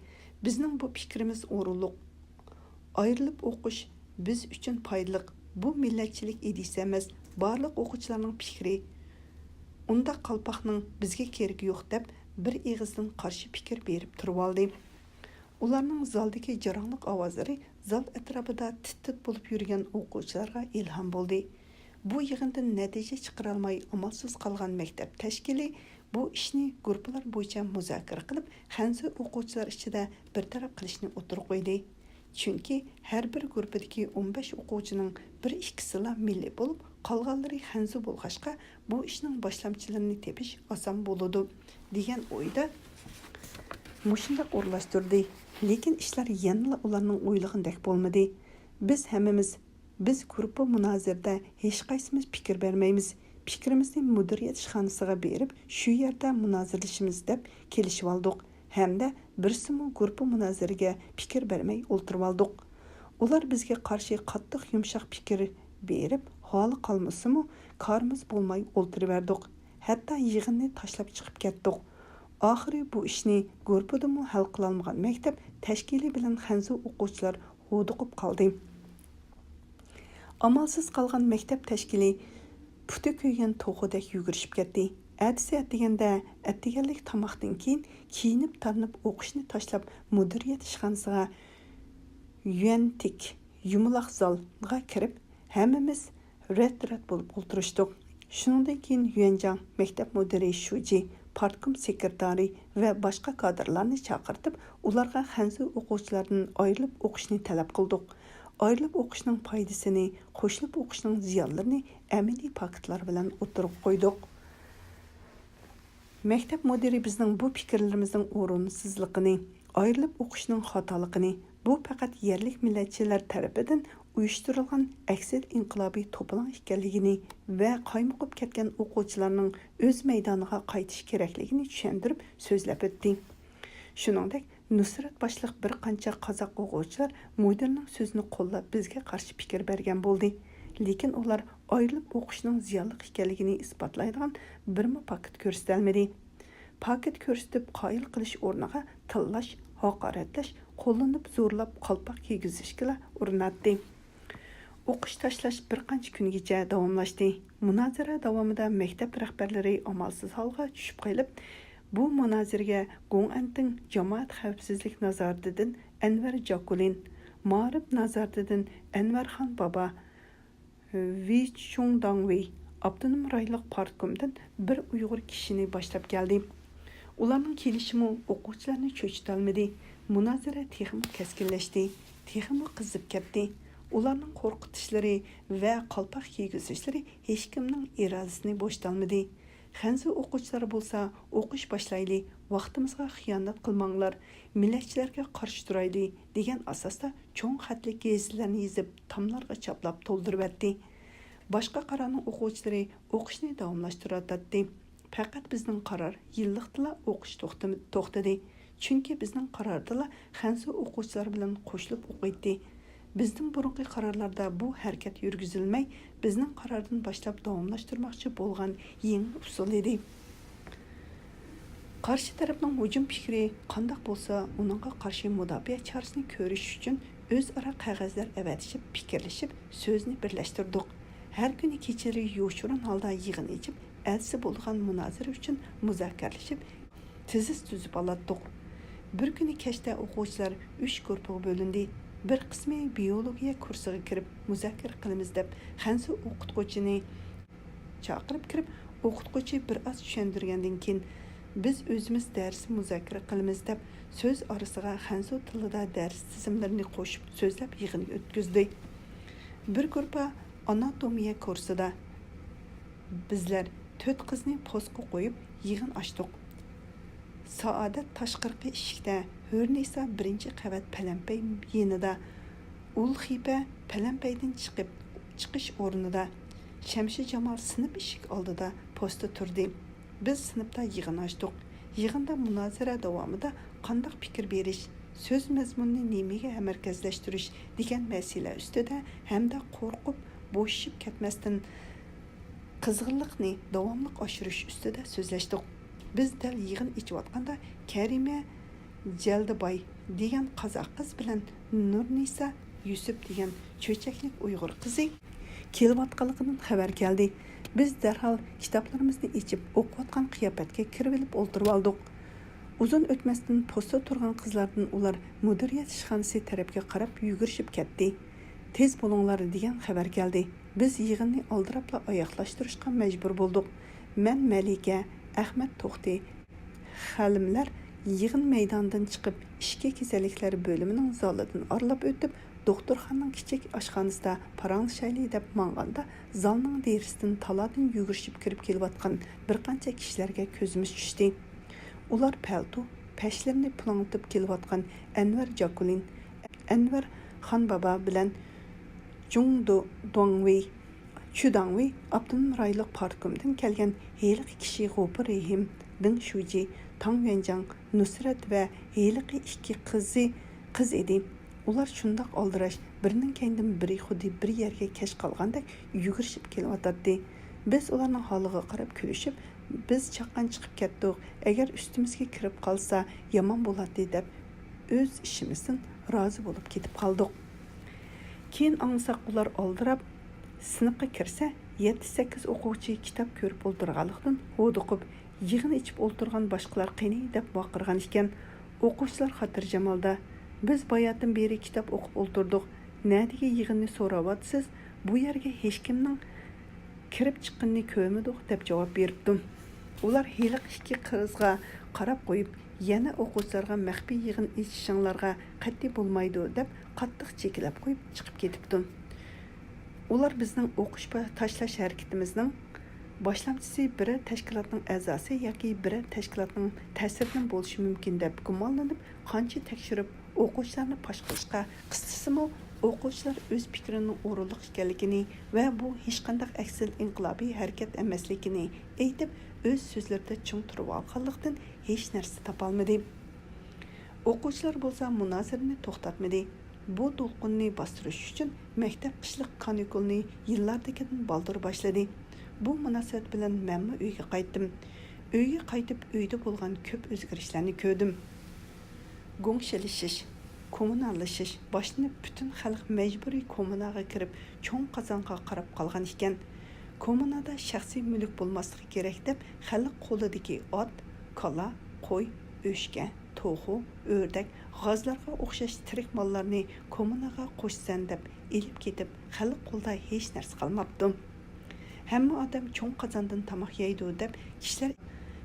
بىزنىڭ بۇ پىكرىمىز ئورۇنلۇق. ئايرىلىپ ئوقۇش بىز ئۈچۈن پايدىلىق. بۇ مىللەتچىلىك ئىدىيىسى ئەمەس، بارلىق ئوقۇغۇچىلارنىڭ پىكرى. ئۇنداق قالپاقنىڭ بىزگە كېرىكى يوق، دەپ بىر ئېغىزدىن قارشى پىكىر بېرىپ تۇرۇۋالدى. ئۇلارنىڭ زالدىكى جاراڭلىق ئاۋازلىرى زال ئەتراپىدا تىت-تىت بولۇپ يۈرگەن ئوقۇغۇچىلارغا ئىلھام بولدى. بۇ يىغىندىن نەتىجە چىقىرالماي ئامالسىز قالغان مەكتەپ تەشكىلى بۇ ئىشنى گۇرۇپپىلار بويىچە مۇزاكىرە قىلىپ، خەنزۇ ئوقۇغۇچىلار ئىچىدە بىر تەرەپ قىلىشنى ئوتتۇرىغا قويدى. چۈنكى ھەر بىر گۇرۇپپىدىكى ئون بەش ئوقۇغۇچىنىڭ بىر ئىككىسىلا مىللىي بولۇپ، قالغانلىرى خەنزۇ بولغاچقا، بۇ ئىشنىڭ باشلامچىلىرىنى تېپىش ئاسان بولىدۇ، دېگەن ئويدا مۇشۇنداق ئورۇنلاشتۇردى. لېكىن ئىشلار يەنىلا ئۇلارنىڭ ئويلىغىنىدەك بولمىدى. بىز ھەممىمىز، بىز گۇرۇپپا مۇنازىرىدە ھېچقايسىمىز پىكىر بەرمەيمىز. پىكرىمىزنى مۇدىرىيەت ئىشخانىسىغا بېرىپ، شۇ يەردە مۇنازىرىلىشىمىز، دەپ كېلىشىۋالدۇق. ھەمدە بىرسىمۇ گۇرۇپپا مۇنازىرىگە پىكىر بەرمەي ئولتۇرۇۋالدۇق. ئۇلار بىزگە قارشى قاتتىق يۇمشاق پىكىر بېرىپ، ھالى قالمىسىمۇ، كارىمىز بولماي ئولتۇرۇۋەردۇق. ھەتتا يىغىننى تاشلاپ چىقىپ كەتتۇق. ئاخىرى بۇ ئىشنى گۇرۇپپىدىمۇ ھەل قىلالمىغان مەكتەپ تەشكىلى بىلەن خەنزۇ ئوقۇغۇچىلار ھودۇقۇپ قالدى. ئامالسىز قالغان مەكتەپ تەشكىلى پۇتى كۆيگەن توخۇدەك يۈگۈرۈشۈپ كەتتى. ئەتىسى ئەتىگەندە، ئەتىگەنلىك تاماقتىن كېيىن كىيىنىپ-تارىنىپ ئوقۇشنى تاشلاپ، مۇدىرىيەت ئىشخانىسىغا يۈەنتىك، يۇمىلاق زالغا كىرىپ، ھەممىمىز رەت-رەت بولۇپ ئولتۇرۇشتۇق. شۇنىڭدىن كېيىن يۈەنجاڭ مەكتەپ مۇدىرى شۇجى، پارتكوم سېكرېتارى ۋە باشقا كادىرلارنى چاقىرتىپ، ئۇلارغا خەنزۇ ئوقۇغۇچىلاردىن ئايرىلىپ ئوقۇشنى تەلەپ قىلدۇق. ئايرىلىپ ئوقۇشنىڭ پايدىسىنى، قوشۇلۇپ ئوقۇشنىڭ زىيانلىرىنى ئەمەلىي پاكىتلار بىلەن ئوتتۇرىغا قويدۇق. مەكتەپ مۇدىرى بىزنىڭ بۇ پىكىرلىرىمىزنىڭ ئورۇنسىزلىقىنى، ئايرىلىپ ئوقۇشنىڭ خاتالىقىنى، بۇ پەقەت يەرلىك مىللەتچىلەر تەرىپىدىن ئۇيۇشتۇرۇلغان ئەكسىل ئىنقىلابىي توپىلاڭ ئىكەنلىكىنى ۋە قايمۇقۇپ كەتكەن ئوقۇغۇچىلارنىڭ ئۆز مەيدانىغا قايتىش كېرەكلىكىنى چۈشەندۈرۈپ سۆزلەپ ئۆتتى. شۇنىڭدەك، نۇسرەت باشلىق بىر قانچە قازاق ئوقۇغۇچىلار مۇدىرنىڭ سۆزىنى قوللاپ، بىزگە قارشى پىكىر بەرگەن بولدى. لېكىن ئۇلار ئايرىلىپ ئوقۇشنىڭ زىيانلىق ئىكەنلىكىنى ئىسپاتلايدىغان بىرمۇ پاكىت كۆرسىتەلمىدى. پاكىت كۆرسىتىپ قايىل قىلىش ئورنىغا تىللاش، ھاقارەتلەش، قوللىنىپ زورلاپ قالپاق كىيگۈزۈشكىلا ئۇرۇناتتى. ئوقۇش تاشلاش بىر قانچە كۈنگىچە داۋاملاشتى. مۇنازىرە داۋامىدا مەكتەپ رەھبەرلىرى ئامالسىز ھالغا چۈشۈپ قېلىپ، بۇ مۇنازىرىگە گوڭئەنتىڭ جامائەت خەۋپسىزلىك نازارىتىدىن ئەنۋەر جاكۇلىن، مائارىپ نازارىتىدىن ئەنۋەرخان بابا، ۋېي چۇڭداڭۋېي، ئاپتونوم رايونلۇق پارتكومدىن بىر ئۇيغۇر كىشىنى باشلاپ كەلدى. ئۇلارنىڭ كېلىشىمۇ ئوقۇغۇچىلارنى چۆچۈتەلمىدى. مۇنازىرە تېخىمۇ كەسكىنلەشتى، تېخىمۇ قىزىپ كەتتى. ئۇلارنىڭ قورقۇتۇشلىرى ۋە قالپاق كىيگۈزۈشلىرى ھېچكىمنىڭ ئىرادىسىنى بوشىتالمىدى. خەنزۇ ئوقۇغۇچىلار بولسا، «ئوقۇش باشلايلى، ۋاقتىمىزغا خىيانەت قىلماڭلار، مىللەتچىلەرگە قارشى تۇرايلى» دېگەن ئاساستا چوڭ خەتلىك گېزىتلەرنى يېزىپ، تاملارغا چاپلاپ تولدۇرۇۋەتتى. باشقا قارارنىڭ ئوقۇغۇچىلىرى ئوقۇشنى داۋاملاشتۇرۇۋاتاتتى. پەقەت بىزنىڭ قارار يىللىقتىلا ئوقۇش توختىمى-، توختىدى. چۈنكى بىزنىڭ قاراردا خەنزۇ ئوقۇغۇچىلار بىلەن قوشۇلۇپ ئوقۇيتتى. بىزدىن بۇرۇنقى قارارلاردا بۇ ھەرىكەت يۈرگۈزۈلمەي، بىزنىڭ قاراردىن باشلاپ داۋاملاشتۇرماقچى بولغان يېڭى ئۇسۇل ئىدى. قارشى تەرەپنىڭ ھۇجۇم پىكرى قانداق بولسا، ئۇنىڭغا قارشى مۇداپىئە چارىسىنى كۆرۈش ئۈچۈن ئۆزئارا قەغەزلەر ئەۋەتىشىپ، پىكىرلىشىپ، سۆزنى بىرلەشتۈردۇق. ھەر كۈنى كېچىلىرى يوشۇرۇن ھالدا يىغىن ئېچىپ، ئەتىسى بولىدىغان مۇنازىرە ئۈچۈن مۇزاكىرىلىشىپ، تېزىس تۈزۈپ ئالاتتۇق. بىر كۈنى كەچتە ئوقۇغۇچىلار ئۈچ گۇرۇپپىغا بۆلۈندى. بىر قىسمى بىيولوگىيە كۇرسىغا كىرىپ مۇزاكىرە قىلىمىز دەپ خەنزۇ ئوقۇتقۇچىنى چاقىرىپ كىرىپ، ئوقۇتقۇچى بىر ئاز چۈشەندۈرگەندىن كېيىن، بىز ئۆزىمىز دەرس مۇزاكىرە قىلىمىز دەپ سۆز ئارىسىغا خەنزۇ تىلىدا دەرس تىزىملىرىنى قوشۇپ سۆزلەپ يىغىن ئۆتكۈزدى. بىر گۇرۇپپا ئاناتومىيە كۇرسىدا. بىزلەر تۆت قىزنى پوستقا قويۇپ يىغىن ئاچتۇق. سائادەت تاشقىرىقى ئىشىكتە، ھۆرنىسا بىرىنچى قەۋەت پەلەمپەي يېنىدا، ئۇلخىپە پەلەمپەيدىن چىقىپ، چىقىش ئورنىدا، شەمشىجامال سىنىپ ئىشىك ئالدىدا پوستتا تۇردى. بىز سىنىپتا يىغىن ئاچتۇق. يىغىندا مۇنازىرە داۋامىدا قانداق پىكىر بېرىش، سۆز مەزمۇنىنى نېمىگە مەركەزلەشتۈرۈش دېگەن مەسىلە ئۈستىدە ھەمدە قورقۇپ بوشىشىپ كەتمەستىن، قىزغىنلىقنى داۋاملىق ئاشۇرۇش ئۈستىدە سۆزلەشتۇق. بىز دەل يىغىن ئېچىۋاتقاندا، كەرىمە جەلدىباي دېگەن قازاق قىز بىلەن نۇرنىسا يۈسۈپ دېگەن چۆچەكلىك ئۇيغۇر قىزى كېلىۋاتقانلىقىدىن خەۋەر كەلدى. بىز دەرھال كىتابلىرىمىزنى ئېچىپ، ئوقۇۋاتقان قىياپەتكە كىرىۋېلىپ ئولتۇرۇۋالدۇق. ئۇزۇن ئۆتمەستىن پوستتا تۇرغان قىزلاردىن ئۇلار مۇدىرىيەت ئىشخانىسى تەرەپكە قاراپ يۈگۈرۈشۈپ كەتتى. «تېز بولۇڭلار» دېگەن خەۋەر كەلدى. بىز يىغىننى ئالدىراپلا ئاياغلاشتۇرۇشقا مەجبۇر بولدۇق. مەن مەلىكە، ئەخمەت توختى، خەلىملەر يىغىن مەيدانىدىن چىقىپ، ئىچكى كېسەللىكلەر بۆلۈمىنىڭ زالىدىن ئارىلاپ ئۆتۈپ، دوختۇرخانىنىڭ كىچىك ئاشخانىسىدا پاراڭلىشايلى دەپ ماڭغاندا، زالنىڭ دېرىزىسىدىن تالادىن يۈگۈرۈشۈپ كىرىپ كېلىۋاتقان بىر قانچە كىشىلەرگە كۆزىمىز چۈشتى. ئۇلار پەلتو، پەشلىرىنى پۇلاڭلىتىپ كېلىۋاتقان ئەنۋەر جاكۇلىن، ئەنۋەر خانبابا بىلەن جۇڭدۇ دۇاڭۋېي، چۈ داڭۋېي، ئاپتونوم رايونلۇق پارتكومدىن كەلگەن ھېلىقى كىشى غوپۇر رېھىم، دېڭ شۇجى، تاڭ يۈەنجاڭ، نۇسرەت ۋە ھېلىقى ئىككى قىزى قىز ئىدى. ئۇلار شۇنداق ئالدىراش، بىرىنىڭ كەينىدىن بىرى خۇددى بىر يەرگە كەچ قالغاندەك يۈگۈرۈشۈپ كېلىۋاتاتتى. بىز ئۇلارنىڭ ھالىغا قاراپ كۈلۈشۈپ، «بىز چاققان چىقىپ كەتتۇق، ئەگەر ئۈستىمىزگە كىرىپ قالسا يامان بولاتتى» دەپ، ئۆز ئىشىمىزدىن رازى بولۇپ كېتىپ قالدۇق. كېيىن ئاڭلىساق، ئۇلار ئالدىراپ سىنىپقا كىرسە، يەتتە-سەككىز ئوقۇغۇچى كىتاب كۆرۈپ ئولتۇرغانلىقتىن ھودۇقۇپ، «يىغىن ئېچىپ ئولتۇرغان باشقىلار قېنى؟» دەپ ۋارقىرىغان ئىكەن. ئوقۇغۇچىلار خاتىرجەم ھالدا، «بىز باياتىن بېرى كىتاب ئوقۇپ ئولتۇردۇق، نەدىكى يىغىننى سوراۋاتىسىز؟» بۇ يەرگە ھېچكىمنىڭ كىرىپ چىققىنىنى كۆرمىدۇق، دەپ جاۋاب بېرىپتۇ. ئۇلار ھېلىقى ئىككى قىزغا قاراپ قويۇپ، يەنە ئوقۇغۇچىلارغا مەخپىي يىغىن ئېچىشىڭلارغا قەتئىي بولمايدۇ، دەپ قاتتىق چېكىلەپ قويۇپ چىقىپ كېتىپتۇ. ئۇلار بىزنىڭ ئوقۇش با-، تاشلاش ھەرىكىتىمىزنىڭ باشلامچىسى، بىرەر تەشكىلاتنىڭ ئەزاسى ياكى بىرەر تەشكىلاتنىڭ تەسىرىدىن بولۇشى مۇمكىن، دەپ گۇمانلىنىپ، قانچە تەكشۈرۈپ، ئوقۇغۇچىلارنى پاش قىلىشقا قىستىسىمۇ، ئوقۇغۇچىلار ئۆز پىكرىنىڭ ئورۇنلۇق ئىكەنلىكىنى ۋە بۇ ھېچقانداق ئەكسىل ئىنقىلابىي ھەرىكەت ئەمەسلىكىنى ئېيتىپ، ئۆز سۆزلىرىدە چىڭ تۇرۇۋالغانلىقتىن، ھېچ نەرسە تاپالمىدى. ئوقۇغۇچىلار بولسا مۇنازىرىنى توختاتمىدى. بۇ دولقۇننى باستۇرۇش ئۈچۈن مەكتەپ قىشلىق كانىكۇلنى يىللاردىكىدىن بالدۇر باشلىدى. بۇ مۇناسىۋەت بىلەن مەنمۇ ئۆيگە قايتتىم. ئۆيگە قايتىپ، ئۆيدە بولغان كۆپ ئۆزگىرىشلەرنى كۆردۈم. گۇڭشېلىشىش، كوممۇناللىشىش باشلىنىپ، پۈتۈن خەلق مەجبۇرىي كوممۇناغا كىرىپ، چوڭ قازانغا قاراپ قالغان ئىكەن. كوممۇنادا شەخسىي مۈلۈك بولماسلىقى كېرەك دەپ، خەلق قولىدىكى ئات، كالا، قوي، ئۆچكە، توخۇ، ئۆردەك، غازلارغا ئوخشاش تىرىك ماللارنى كوممۇناغا قوشىسەن دەپ ئېلىپ كېتىپ، خەلق قولىدا ھېچ نەرسە قالماپتۇ. ھەممە ئادەم چوڭ قازاندىن تاماق يەيدۇ دەپ، كىشىلەر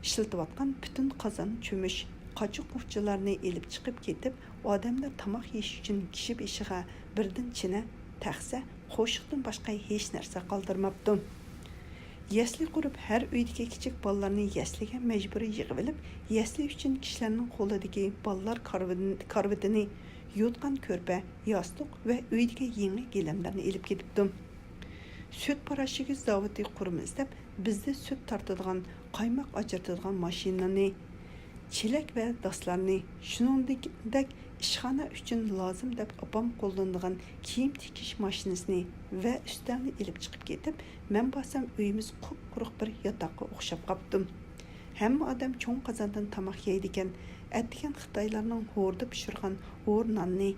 ئىشلىتىۋاتقان پۈتۈن قازان، چۆمۈچ، قاچا-قۇرچىلارنى ئېلىپ چىقىپ كېتىپ، ئادەملەر تاماق يېيىش ئۈچۈن كىشى بېشىغا بىردىن چىنە، تەخسە، قوشۇقتىن باشقا ھېچ نەرسە قالدۇرماپتۇ. يەسلى قۇرۇپ، ھەر ئۆيدىكى كىچىك بالىلارنى يەسلىگە مەجبۇرىي يىغىۋېلىپ، يەسلى ئۈچۈن كىشىلەرنىڭ قولىدىكى بالىلار كارىۋىدىن-، كارىۋىتىنى، يوتقان كۆرپە، ياستۇق ۋە ئۆيدىكى يېڭى گىلەملەرنى ئېلىپ كېتىپتۇ. سۈت پاراشوكى زاۋۇتى قۇرىمىز دەپ، بىزدە سۈت تارتىدىغان، قايماق ئاجرىتىدىغان ماشىنىنى، چېلەك ۋە داسلارنى، شۇنىڭدەك ئىشخانا ئۈچۈن لازىم دەپ ئاپام قوللىنىدىغان كىيىم تىكىش ماشىنىسىنى ۋە ئۈستەلنى ئېلىپ چىقىپ كېتىپ، مەن بارسام ئۆيىمىز قۇپقۇرۇق بىر ياتاققا ئوخشاپ قاپتۇ. ھەممە ئادەم چوڭ قازاندىن تاماق يەيدىكەن، ئەتىگەن خىتايلارنىڭ ھوردا پىشۇرغان ھور ناننى،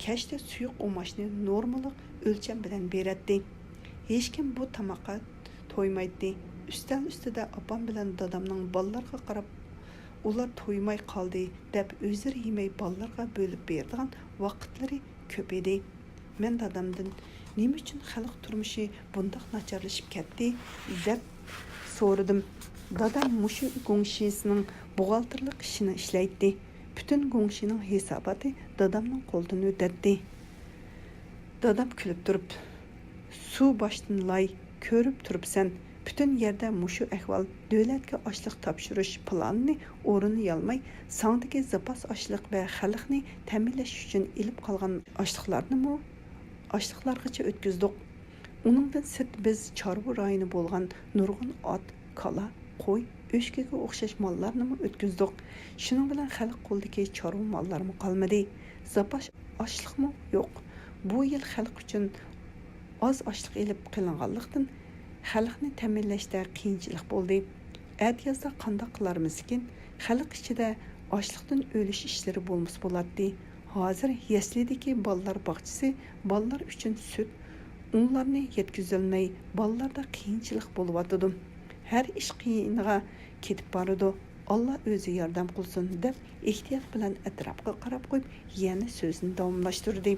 كەچتە سۇيۇق ئۇماچنى نورمىلىق ئۆلچەم بىلەن بېرەتتى. ھېچكىم بۇ تاماققا تويمايتتى. ئۈستەل ئۈستىدە ئاپام بىلەن دادامنىڭ بالىلارغا قاراپ، ئۇلار تويماي قالدى دەپ، ئۆزلىرى يېمەي بالىلارغا بۆلۈپ بېرىدىغان ۋاقىتلىرى كۆپ ئىدى. مەن دادامدىن، «نېمە ئۈچۈن خەلق تۇرمۇشى بۇنداق ناچارلىشىپ كەتتى؟» دەپ سورىدىم. دادام مۇشۇ گۇڭشىسىنىڭ بوغالتىرلىق ئىشىنى ئىشلەيتتى. پۈتۈن گۇڭشىنىڭ ھېساباتى دادامنىڭ قولىدىن ئۆتەتتى. دادام كۈلۈپ تۇرۇپ، سۇ باشتىن لاي، كۆرۈپ تۇرۇپسەن، پۈتۈن يەردە مۇشۇ ئەھۋال، دۆلەتكە ئاشلىق تاپشۇرۇش پىلانىنى ئورۇنلىيالماي، ساڭدىكى زاپاس ئاشلىق ۋە خەلقنى تەمىنلەش ئۈچۈن ئېلىپ قالغان ئاشلىقلارنىمۇ ئاشلىقلارغىچە ئۆتكۈزدۇق. ئۇنىڭدىن سىرت، بىز چارۋا رايونى بولغان نۇرغۇن ئات، كالا، قوي، ئۆچكىگە ئوخشاش ماللارنىمۇ ئۆتكۈزدۇق. شۇنىڭ بىلەن خەلق قولىدىكى چارۋا ماللارمۇ قالمىدى. زاپاس ئاشلىقمۇ يوق. بۇ يىل خەلق ئۈچۈن ئاز ئاشلىق ئېلىپ قېلىنغانلىقتىن، خەلقنى تەمىنلەشتە قىيىنچىلىق بولدى. ئەتىيازدا قانداق قىلارمىزكىن؟ خەلق ئىچىدە ئاشلىقتىن ئۆلۈش ئىشلىرى بولمىسا بولاتتى. ھازىر يەسلىدىكى بالىلار باغچىسى بالىلار ئۈچۈن سۈت، ئۇنلارنى يەتكۈزەلمەي، بالىلاردا قىيىنچىلىق بولۇۋاتىدۇ. ھەر ئىش قىيىنىغا كېتىپ بارىدۇ. ئاللا ئۆزى ياردەم قىلسۇن، دەپ ئېھتىيات بىلەن ئەتراپقا قاراپ قويۇپ، يەنە سۆزىنى داۋاملاشتۇردى.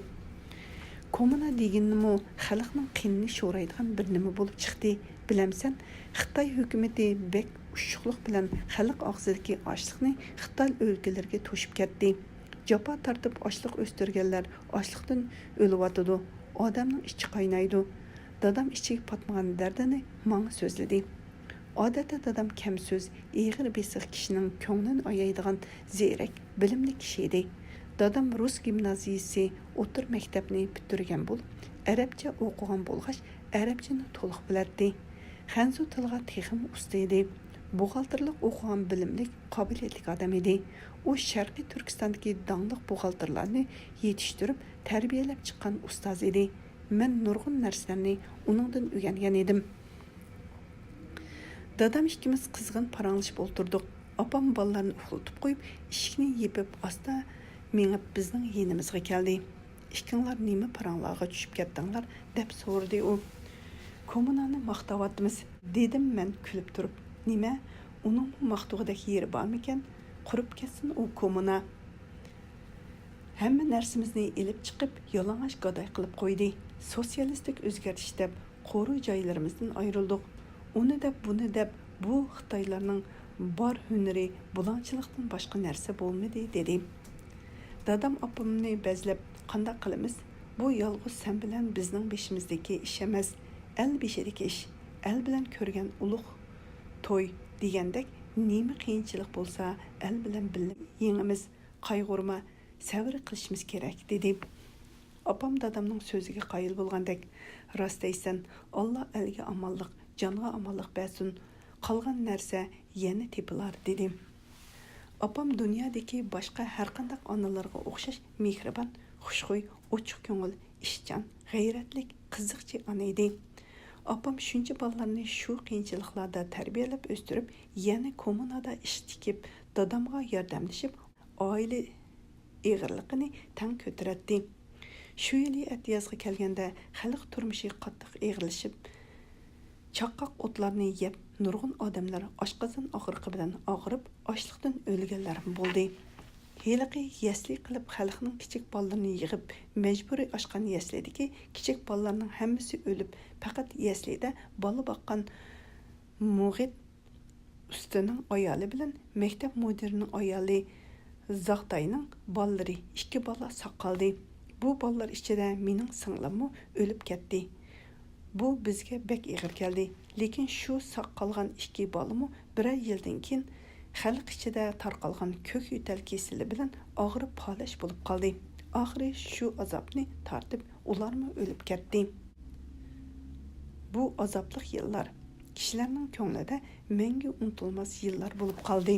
كوممۇنا دېگىنىمۇ خەلقنىڭ قېنىنى شورايدىغان بىر نېمە بولۇپ چىقتى. بىلەمسەن، خىتاي ھۆكۈمىتى بەك ئۇششۇقلۇق بىلەن خەلق ئاغزىدىكى ئاشلىقنى خىتاي ئۆلكىلىرىگە توشۇپ كەتتى. جاپا تارتىپ ئاشلىق ئۆستۈرگەنلەر ئاشلىقتىن ئۆلۈۋاتىدۇ. ئادەمنىڭ ئىچى قاينايدۇ. دادام ئىچىگە پاتمىغان دەردىنى ماڭا سۆزلىدى. ئادەتتە دادام كەم سۆز، ئېغىر بېسىق كىشىنىڭ كۆڭلىنى ئايايدىغان زېرەك، بىلىملىك كىشى ئىدى. دادام رۇس گىمنازىيىسى ئوتتۇرا مەكتەپنى پۈتتۈرگەن بولۇپ، ئەرەبچە ئوقۇغان بولغاچ، ئەرەبچىنى تولۇق بىلەتتى. خەنزۇ تىلىغا تېخىمۇ ئۇستا ئىدى. بوغالتىرلىق ئوقۇغان بىلىملىك، قابىلىيەتلىك ئادەم ئىدى. ئۇ شەرقىي تۈركىستاندىكى داڭلىق بوغالتىرلارنى يېتىشتۈرۈپ، تەربىيەلەپ چىققان ئۇستاز ئىدى. مەن نۇرغۇن نەرسىلەرنى ئۇنىڭدىن ئۆگەنگەن ئىدىم. دادام ئىككىمىز قىزغىن پاراڭلىشىپ ئولتۇردۇق. ئاپام بالىلارنى ئۇخلىتىپ قويۇپ، ئىشىكنى يېپىپ، ئاستا مېڭىپ بىزنىڭ يېنىمىزغا كەلدى. «ئىككىڭلار نېمە پاراڭلارغا چۈشۈپ كەتتىڭلار؟» دەپ سورىدى ئۇ. «كوممۇنانى ماختاۋاتىمىز»، دېدىم مەن كۈلۈپ تۇرۇپ. «نېمە؟ ئۇنىڭمۇ ماختىغۇدەك يېرى بارمىكەن؟ قۇرۇپ كەتسۇن ئۇ كوممۇنا!» ھەممە نەرسىمىزنى ئېلىپ چىقىپ، يالىڭاچ گاداي قىلىپ قويدى. سوتسىيالىستىك ئۆزگەرتىش دەپ قورۇ جايلىرىمىزدىن ئايرىلدۇق. ئۇنى دەپ، بۇنى دەپ، بۇ خىتايلارنىڭ بار ھۈنىرى بۇلاڭچىلىقتىن باشقا نەرسە بولمىدى، دېدى. دادام ئاپامنى بەزلەپ، قانداق قىلىمىز؟ بۇ يالغۇز سەن بىلەن بىزنىڭ بېشىمىزدىكى ئىش ئەمەس، ئەل بېشىدىكى ئىش. ئەل بىلەن كۆرگەن ئۇلۇغ توي دېگەندەك، نېمە قىيىنچىلىق بولسا، ئەل بىلەن بىللە يېڭىمىز. قايغۇرما، سەۋر قىلىشىمىز كېرەك، دېدى. ئاپام دادامنىڭ سۆزىگە قايىل بولغاندەك، راست دەيسەن، ئاللا ئەلگە ئامانلىق، جانغا ئامانلىق بەرسۇن، قالغان نەرسە يەنە تېپىلار، دېدى. ئاپام دۇنيادىكى باشقا ھەرقانداق ئانىلارغا ئوخشاش مېھرىبان، خۇشخۇي، ئوچۇق كۆڭۈل، ئىشچان، غەيرەتلىك، قىزىقچى ئانا ئىدى. ئاپام شۇنچە بالىلارنى شۇ قىيىنچىلىقلاردا تەربىيەلەپ ئۆستۈرۈپ، يەنە كوممۇنادا ئىش تىكىپ، دادامغا ياردەملىشىپ، ئائىلە ئېغىرلىقىنى تەڭ كۆتۈرەتتى. شۇ يىلى ئەتىيازغا كەلگەندە، خەلق تۇرمۇشى قاتتىق ئېغىرلىشىپ، چاققاق ئوتلارنى يەپ، نۇرغۇن ئادەملەر ئاشقازان ئاغرىقى بىلەن ئاغرىپ، ئاچلىقتىن ئۆلگەنلەر بولدى. ھېلىقى يەسلى قىلىپ خەلقنىڭ كىچىك بالىلىرىنى يىغىپ، مەجبۇرىي ئاچقان يەسلىدىكى كىچىك بالىلارنىڭ ھەممىسى ئۆلۈپ، پەقەت يەسلىدە بالا باققان مۇغىت ئۇستىنىڭ ئايالى بىلەن مەكتەپ مۇدىرىنىڭ ئايالى زاغتاينىڭ بالىلىرى، ئىككى بالا ساق قالدى. بۇ بالىلار ئىچىدە مېنىڭ سىڭلىممۇ ئۆلۈپ كەتتى. بۇ بىزگە بەك ئېغىر كەلدى. لېكىن شۇ ساق قالغان ئىككى بالىمۇ بىرەر يىلدىن كېيىن خەلق ئىچىدە تارقالغان كۆك يۆتەل كېسىلى بىلەن ئاغرىپ پالەچ بولۇپ قالدى. ئاخىرى شۇ ئازابنى تارتىپ، ئۇلارمۇ ئۆلۈپ كەتتى. بۇ ئازابلىق يىللار كىشىلەرنىڭ كۆڭلىدە مەڭگۈ ئۇنتۇلماس يىللار بولۇپ قالدى.